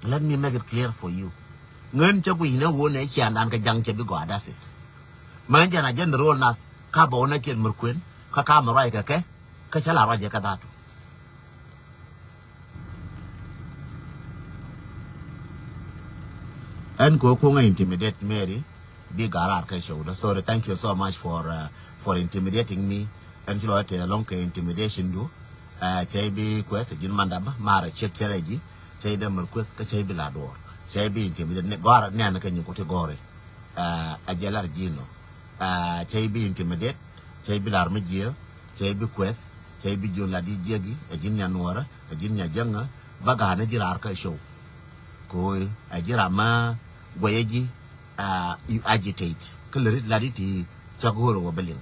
Let me make it clear for you. Ŋän cä guic nɛ wun ɛ ciandan kɛ jaŋ cɛ bi gɔaa, that's it. Män jɛn a jɛn rol nath ka bä wun ɛ kiɛn mär kuën kä ka mɛ ruac kɛ kɛ kä cä la ruac jɛ kɛ dhatu. Ɛn kɛ wä kuŋä intimidate Mary bi garar kɛ show dä. Sorry, thank you so much for uh, for intimidating me. Ɛn ci lɔ tɛ lɔŋ kɛ intimidation du. Uh, cɛ bi kuɛth ji̱n mandam mar cek cɛ rɛ ji̱. Cɛ dɛ mär kuɛth kä cɛ bi la duɔr cɛ bi intimidate ni gɔr ni an kɛ nyi kuti gɔri. Uh, a jɛ lar ji̱n nɔ. Uh, cɛ bi intimidate cɛ bi lar mi jiɛ. Cɛ bi kuɛth cɛ bi jiɔn la di jiɛgi a ji̱n nya nuɔrä a ji̱n nya jäŋä. Ba ga̱a̱n a ji̱ rar kä show. Ko̱o̱y a ji̱ ram ma guɛyä ji̱. Uh, you agitate kä lät lat it ti cak ɣöö rɛ wä bä liŋ.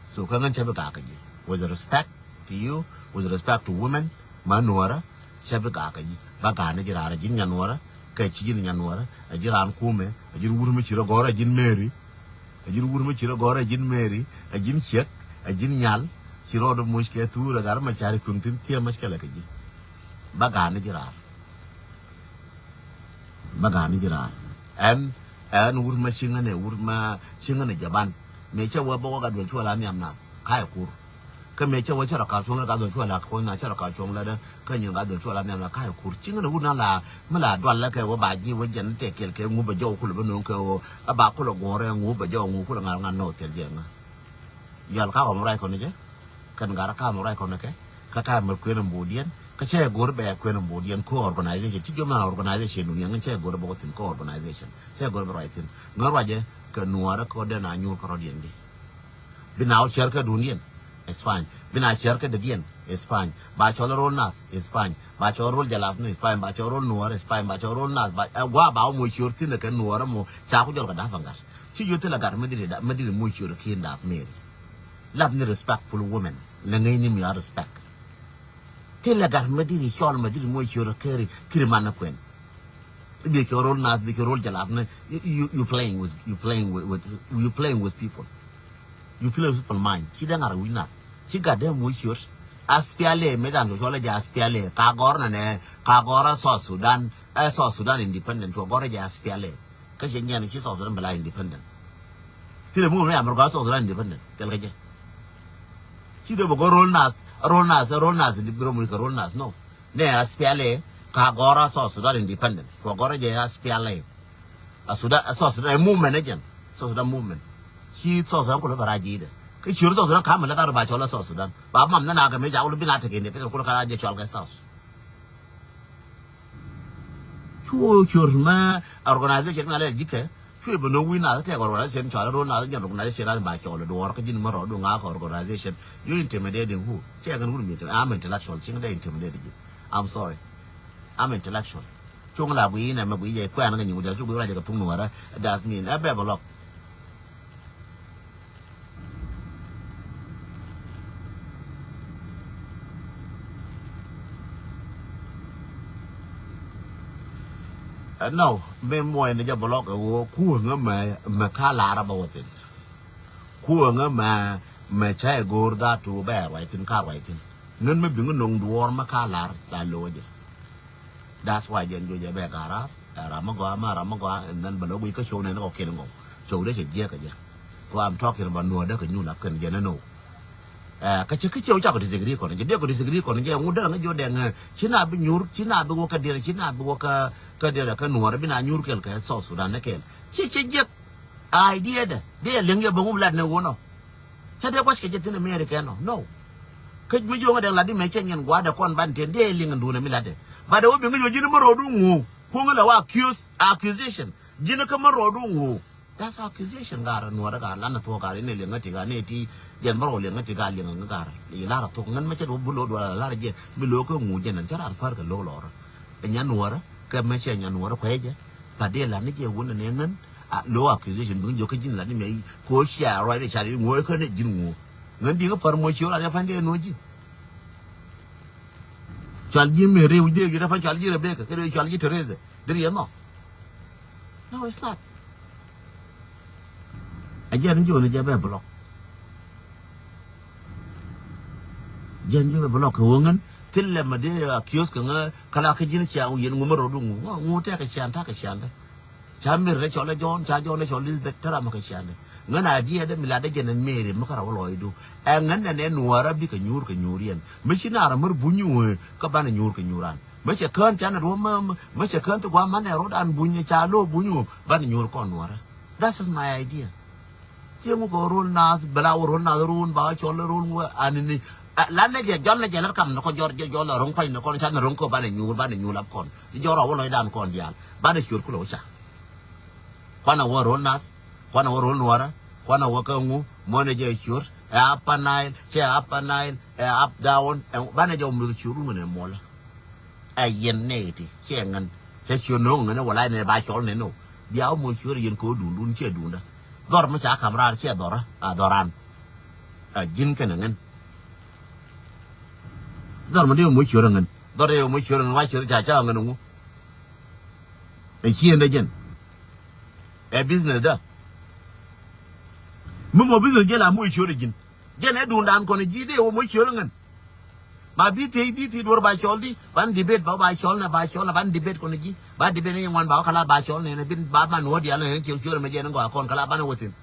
So kä ŋän cä bi gak kä ji̱ with respect to you, with respect to women ma nuɔrä. Cä bi gak kä ji̱ ba gak ni ji̱ raar a ji̱n nya nuɔrä. Kɛ ci ji̱n nya nuɔrä a ji̱ raan kumɛ a ji̱n wur mi ci rɔ gɔrä a ji̱n Mary. A ji̱n wur mi ci rɔ gɔrä a ji̱n Mary a ji̱n ciek a ji̱n nyal. Ci rɔɔdɛ moc kɛ thuur a gar ma cari kuŋ thin thiɛ mac kɛlɛ kä ji̱. Ba gak ni ji̱ raar. Ba gak ni ji̱ raar. Ɛn ɛn wur ma ciŋä nɛ wur ma ciŋä nɛ jaban. Mëë cɛ wä bä wä gat duɔl cuɔ la nhiam nath ka̱yɛ kur. Kä mëë cɛ wä cɛ rɔ kar cuɔ̱ŋ la gat duɔl cuɔ la kuɔ̱ny na cɛ rɔ kar cuɔ̱ŋ la dä. Kä nyin gat duɔl cuɔ la nhiam nath ka̱yɛ kur ciŋä nɛ wur na la mi la dual la kɛ wä ba ji̱ wä jɛn tɛ kɛl kɛ ŋu bä jɔw kulɛ bä no̱o̱ŋ kɛ wä. A ba kulɛ guɔ̱rɛ ŋu bä jɔw ŋu kulɛ ŋa̱r ŋa̱r nɔ thil jɛ ŋä. Yɔl ka ɣɔm ruac kɔn jɛ. Kɛn gat ka ɣɔm ruac kɔn kɛ kä ka mɛ kuɛn mbodiɛn kä cɛ go̱r bɛ kuɛn mbodiɛn ko organization ti jɔm na organization ni ŋä cɛ go̱r bɛ ko thin ko organization cɛ go̱r bɛ ruac thin ŋä ruac jɛ. Kɛ nuɔrɛ kɔ den a nyuur kɛ rɔdiɛn di. Bi na wä cɛr kɛ dundiɛn. It's fine. Bi na cɛr kɛ dädiɛn. It's fine. Ba cɔl rol nath. It's fine. Ba cɔl rol jalap ni. It's fine. Ba cɔl rol nuɔrɛ. It's fine. Ba cɔl rol nath. Ba ɛ gua ba wä mo cior thin kɛ nuɔrɛ mo ca ku jɔl kɛ da̱p aŋar. Ci jiö thilɛ gat mi diri mi diri muc ciöt ki̱n dap Mary. Lap ni respectful women. Lɛ ŋäcni mi a respect. Thilɛ gat mi diri cɔl mi diri muc ciöt kiri kiri man ni kuɛn. Bi cɛ rol nath bi cɛ rol jalap ni you, you, you playing with you playing with, with you playing with people. You play with people mind. Ci dee ŋa̱r wi̱c nath ci gat dee muc ciöt. Aspiale mi dan cɔl jɛ aspiale ka gɔr nɛ nɛ ka gɔr a South Sudan. Ɛ South Sudan independent cɔ gɔr jɛ aspiale. Kä cɛ nyian ci South Sudan bɛ la independent. Thilɛ mi wun mi amir gɔaa South Sudan independent thil kä jɛ. Ci dee bɛ gɔr rol nath rol nath rol nath indi bi rol mi kɛ rol nath no. Nɛ aspiale ka gɔr a South Sudan independent kua gɔr jɛ aspiale. A Sudan a South Sudan ɛ movement ɛ jɛn South Sudan movement. Ci South Sudan kulɛ bɛ ra ji̱ dɛ kä ciöt South Sudan ka mi lɛ ka rɔ ba cɔl a South Sudan ba mam nɛ na kɛ mi ca kulɛ bi na tekɛ independent kulɛ ka ra jɛ cɔl kɛ South. Cu ciöt mɛ organization mɛ alɛ ji̱ kɛ cu bɛ no̱o̱ŋ wi̱i̱ nath tɛk organization cɔal ro̱l nath jɛn organization ran ba cɔl duɔɔr kä ji̱n mɛ rɔɔdu ŋa̱a̱k organization. You intimidating who? Cɛ kɛn wut mi I'm intellectual ciŋ dee intimidate ji̱. I'm sorry. I'm intellectual. Cuŋ la gui inɛ mɛ gui jɛ kuɛn kɛ nyuŋ jɛ cu gui rɔ jɛ kɛ thuk nuɔrɛ. That's mean ɛ bɛ bɛ lɔk. Ɛ nɔ mɛ muɔy ni jɛ bɛ lɔk ɛ woo kuäŋä mɛ mɛ ka lar ɛ bɛ wä thin. Kuäŋä mɛ mɛ cä ɛ go̱o̱r dha tu bɛ ruac thin ka ruac thin. Ŋän mɛ biŋä no̱ŋ duɔɔr mɛ ka lar la lo̱cɛ. That's why jɛn juɔc ɛ bɛ garar ɛ ram mi gɔaa ma ram mi gɔaa and then bɛ lɔ guic kä show nɛn kɔ kiɛn ŋɔw. Show dee cɛ jiɛk kɛ jɛ. Kɔ I'm talking about nuɔɔdä kɛ nyul ap kɛn jɛn ɛn ŋɔw. Ɛ kä cɛ kä cɛ wä cakɔ disagree kɔn jɛ diɛkɔ disagree kɔn jɛ ŋu dee ŋä jiɔ dɛŋ. Ci na bi nyur ci na bi wä kä diɛrɛ ci na bi wä kä kä diɛrɛ kä nuɔɔrɛ bi na nyur kɛl kɛ South Sudan ni kɛl. Ci cɛ jiɛk. Idea dɛ dee liŋ yɛ bä ŋum lat ni wunɔ. Cä dee kuac kɛ jɛ thin America ɛnɔ no. Kä mi jiöŋä dee lat di mɛ cɛ nyɛn gua̱a̱dɛ kɔn ban tien dee liŋ duunɛ mi latdɛ. Bat dee wä bi ŋäc wä ji̱n mi rɔɔdu ŋu. Kuŋä lɛ wa accuse accusation ji̱n kä mi rɔɔdu ŋu. That's accusation gar nuɔrɛ gar lanɛ thuɔk gar inɛ liŋä ti gar inɛ ti jɛn mi rɔɔ liŋä ti gar liŋä ŋä gar. I̱ lar a thuɔk ŋän mɛ cɛ dee wä bi lo̱o̱ duɔl a lar jɛ mi lo̱o̱ kä ŋu jɛn ɛn cä ran pär kɛ lo̱o̱ lɔrä. Ɛ nyan nuɔrɛ kɛ mɛ cɛ nyan nuɔrɛ kuecɛ. Bat dee lat ni jɛ wun ɛn ɛ ŋän. A low accusation duŋ jɔ kä ji̱n lat ni mɛ ko cia ruac ri car ri ŋuɔ kä ni ji̱n ŋuɔ. Ŋän di̱ ŋä pär muɔ ciö lat ni pan kɛ nuɔ ji̱. Cual ji̱ Mary wi̱c dee wi̱c dee pan cual ji̱ Rebecca kɛ dee cual ji̱ Teresa dee riɛ nɔ. No, it's not. A jɛn ji̱ wun jɛ bɛ block. Jɛn ji̱ bɛ block kɛ wä ŋän thil lɛ ma dee accuse kɛ ŋä kala kä ji̱n cia ŋu yɛn ŋu mɛ rɔdu ŋu ŋu tɛk kɛ cian tak kɛ cian dɛ. Ca Mary rɛ cɔl ɛ John ca John rɛ cɔl Elizabeth tɛ ram kɛ ciandɛ. Ŋän a diɛɛdɛ mi latdɛ jɛn ɛ Mary mi kä ra wä lɔɔcdu. Ɛ ŋän nɛn ɛ nuɔɔrä bikɛ nyuur kɛ nyuur yɛn mi ci naar mär buny wee kä banɛ nyuur kɛ nyuur an. Mɛ cɛ kään canɛ ruɔ̱m mɛ cɛ kään thi gua̱a̱m manɛ rot an buny ca lo̱o̱ buny wee banɛ nyuur kɔn nuɔɔrä. That is my idea. Thieŋ wä kɛ rol naath bɛ la wä rol naath rol ba wä cɔl rol wä anini. Lanɛ jɛ jɔl nɛ jɛ lät kam ni kɔ jɔr jɛ jɔl la ro̱ŋ pa̱ny ni kɔn canɛ ro̱ŋ kɔ banɛ nyuur banɛ nyuur lap kɔn. Jɔr a wä lɔcdan kɔn diaal banɛ ciöt kulɛ wä ca. Kuanɛ wä ro̱l nath kuanɛ wä ro̱l nuɔrä kuanɛ wä kä ŋu muɔnɛ jɛ ciöt ɛ Upper Nile cɛ Upper Nile ɛ up down ɛ banɛ jɛ wä muth ciöt wä ŋun ɛ muɔlä. Ɛ yɛn nɛy ti cɛ ŋän cɛ ciöt no̱o̱ŋ ŋän ɛ wä lac nɛ ba cɔl nɛ no̱o̱ŋ bia wä muth ciöt ɛ yɛn ko̱o̱k duundun cɛ duundä. Dhɔr mi ca kam raar cɛ dhɔrä a dhɔran. Ɛ ji̱n kɛnɛ ŋän dhɔr mi dee wä muth ciöt ɛ ŋän dhɔr dee wä muth ciöt ɛ ŋän wa ciöt ca ca ɛ ŋän ɛ ŋu. Ɛ ciëndä jɛn ɛ business dä. Mi mɔ business jɛ la moc ciöt ji̱n jɛn ɛ duundan kɔn ji̱ dee wä moc ciöt ŋän. Ma bi thiec bi thiec duɔr ba cɔl di ban debate ba ba cɔl nɛ ba cɔl nɛ ban debate kɔn ji̱ ba debate ni ŋuan ba wä kala ba cɔl nɛ nɛ bin ba man wä dial nɛ ciöt ciöt mɛ jɛn ŋɔa kɔn kala ban wä thin.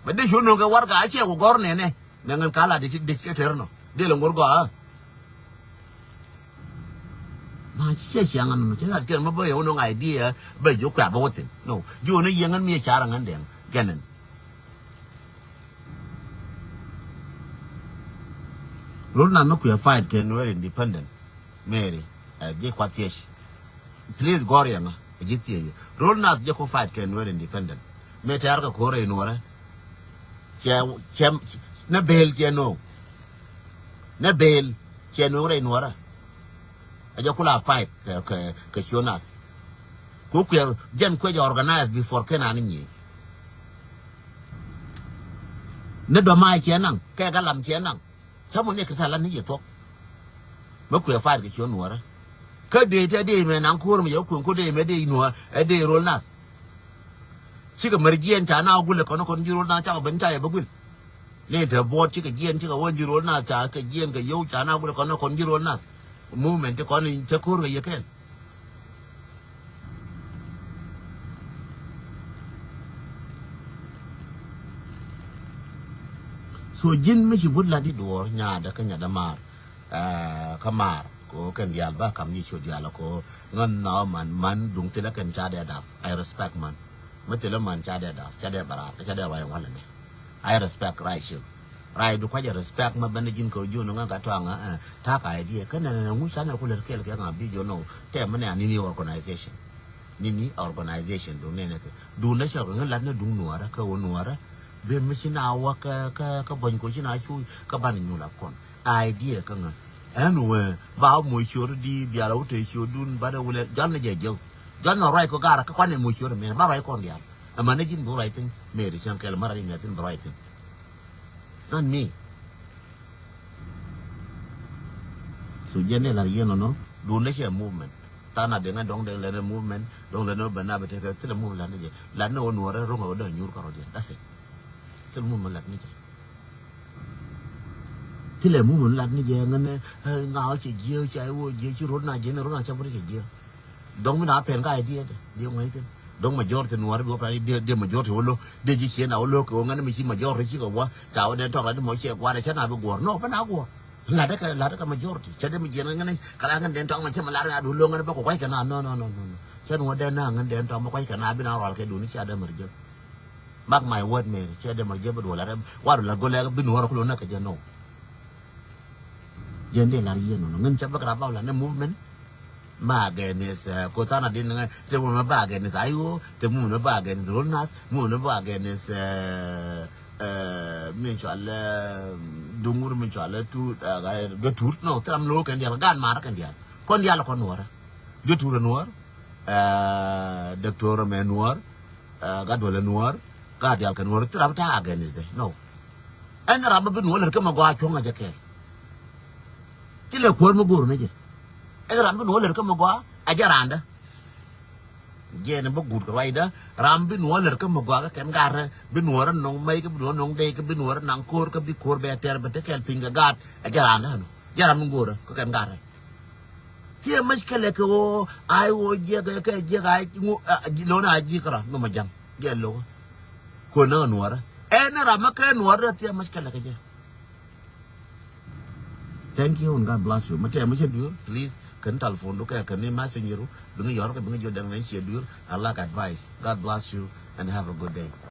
Mɛ dee ciöt nɔ kɛ warɛga a ciɛ wä gɔr nɛ nɛ nɛ ŋän kala di ti di ti ter nɔ dee lɛ ŋor gɔa. Ma cɛ ciaŋ ɛn nɔ cɛ rat kɛn ma bä yɛ wä nɔŋ idea bä jiök kua bä wä thin no jiök ni yɛŋ ɛn mi ɛ car ɛŋ ɛn dɛŋ gɛn ɛn. Rol na mi kuɛ fight kɛ Nuer independent. Mary ɛ ji̱ kuath thiec. Please gɔr yɛŋ ɛ ji̱ thiec rol na ji̱ ku fight kɛ Nuer independent. Mi tɛɛr kɛ ko̱r ɛ Nuɔrɛ. Cɛ cɛ nɛ bel cɛ no̱o̱ŋ. Nɛ bel cɛ no̱o̱ŋ rɛy Nuɔrä. Ɛ jɛ kula fight kɛ kɛ kɛ cionas. Ku kuɛ jɛn kuɛ jɛ organize before kɛn an nyi. Ni dɔma cɛ naŋ kɛ galam cɛ naŋ. Cä mɔ ni kisa la ni yɛ thuɔk. Mɛ kuɛ fight kɛ cionuɔrä. Kä dee tɛ dee mɛ naŋ ko̱r mɛ yɛ kuɛn ko dee mɛ dee nuɔrä ɛ dee rol nas. Cikɛ mär jiɛn ca na gulɛ kɔn kɔn ji̱ rol na cakɛ ben ca yɛ bä guil. Ni te buɔt cikɛ jiɛn cikɛ wä ji̱ rol na ca kɛ jiɛn kɛ yow ca na gulɛ kɔn kɔn ji̱ rol na. Movement ti kɔn te ko̱r kɛ yɛ kɛn. So ji̱n mi ci but la di duɔr nyaadä kä nyadä maar. Kä maar ko kɛn diaal ba kam nyi ciöt diaal ko ŋän nhɔ man man duŋ thilɛ kɛn ca dee dap. I respect man. Mi thilɛ man ca dee dap ca dee barar ca dee ruac walɛ ni. I respect right ciöt. Right du kuac a respect ma bɛn ji̱n ko jiön ŋän ka tɔaŋ. Ta̱a̱ ka idea kɛn nɛ nɛ ŋuc ca nɛ kulɛ kɛl kɛ ŋa bi jiön nɔ tɛm mi nɛ a nini organization. Nini organization duŋ nɛnɛ kɛ duŋ nɛ cɛ kɛ ŋä lat nɛ duŋ nuɔrä kä wä nuɔrä. Bɛ mi ci na wä kä kä kä bɔny ko ci na cu kä ban nyul a kɔn idea kä ŋä. Ɛn wee ba wä moc ciöt di bial a wä te ciöt dun ba dɛ wulɛ jɔl nɛ jɛ jɛw. Jɔn nɔ ruac kɔ gar kä kuan ɛ muc ciöt ɛmɛn ba ruac kɔn diaal. Ɛmɛn ɛ ji̱n bi ruac thin Mary cäŋ kɛl mär ɛ riŋ nɛ thin bi ruac thin. It's not me. So jɛn ni lar yɛn ɔnɔ duundɛ cɛ movement. Than a deŋɛ dɔŋ deŋ lɛn ɛ movement dɔŋ lɛn ɛ bɛ na bɛ tekɛ thilɛ movement lat ni jɛ lat ni ɣöö nuɔrɛ ro̱ŋ ɛ ɣöö dee nyuur kärɔ̱diɛn. That's it. Thilɛ movement lat ni jɛ. Thilɛ movement lat ni jɛ ŋän ɛ ŋa̱ ɣä cɛ jiɛ cɛ ɣä jiɛ ci ro̱d na jiɛ ni ro̱d na cɛ bä ri cɛ jiɛ. Dɔ̱ŋ mi na pɛn ka idea de diɛ ŋuɛy thin. Dɔ̱ŋ majority nuɔri bi wä pɛn idea de majority wä lo de ji̱ cien a wä lo kɛ wä ŋän mi ci majority ci kɛ wä ca wä den tɔk rat ni mɔ ciɛ guarɛ cɛ na bi guɔr nɔ pɛn a guɔr. Lat dɛ kɛ lat dɛ kɛ majority cɛ de mi jiɛn ŋän kala ŋän den tɔk ma cɛ ma lar ŋa du lo ŋän bä kɛ kuay kɛ na no no no no no. Cɛ ni wä den na ŋän den tɔk ma kuay kɛ na bi na rual kɛ duni cia de mɛr jɛ. Mark my word Mary cɛ de mɛr jɛ bi duɔl lat dɛ war la go lɛ bi nuɔrɛ kulo na kɛ jɛ no. Jɛn dee lar yien nɔnɔ ŋän ca bäk rap bak la ne movement. Ma against ko than a din ŋɛ te movement ba against ayo te movement ba against ronas movement ba against min cual dungur min cual tu de tur no tram lo kɛn dial gan mara kɛn dial kɔn dial kɔn nuɔrɛ de tur nuɔr. Doctor mɛ nuɔr. Gat wala nuɔr gat dial kɛn nuɔr tram ta against de no. Ɛn ram bi nuɔr lɛr kɛ mɛ gɔa cuɔŋ a jɛ kɛl. Ti lɛ kuäär mi go̱o̱r ni jɛ. Ɛn ram bi nuɔ̱ɔ̱ lɛr kä mi gɔaa a jɛ randä. Jɛn bä guut kɛ ruacdä ram bi nuɔ̱ɔ̱ lɛr kä mi gɔaa kä kɛn gat rɛ bi nuɔ̱ɔ̱r rɛ nɔŋ mɛy kä bi nuɔ̱ɔ̱r nɔŋ dɛy kä bi nuɔ̱ɔ̱r rɛ naŋ ko̱o̱r kä bi ko̱o̱r bɛ tɛr bɛ te kɛl piny kɛ gaat a jɛ randä. Ɛn jɛ ram mi go̱o̱rä kä kɛn gat rɛ. Thiɛ mec kɛ lɛ kɛ ɣöö a i̱ ɣöö jiɛk kɛ jiɛk a lo̱n a ji̱ kärɔa mi mɔ ja̱ŋ jɛ lo̱k. Kuɔn näk nuɔ̱ɔ̱rä ɛn ram mi kɛ nuɔ̱ɔ̱rä thiɛ mec kɛ lɛ kɛ jɛ. Thank you and God bless you. Mɛ tɛm mi cɛ duer please kɛn telephone du kɛ kɛn ni messenger du bi ŋa yɔr kɛ bi ŋa jɔ dɛŋ ni cɛ duer. I like advice. God bless you and have a good day.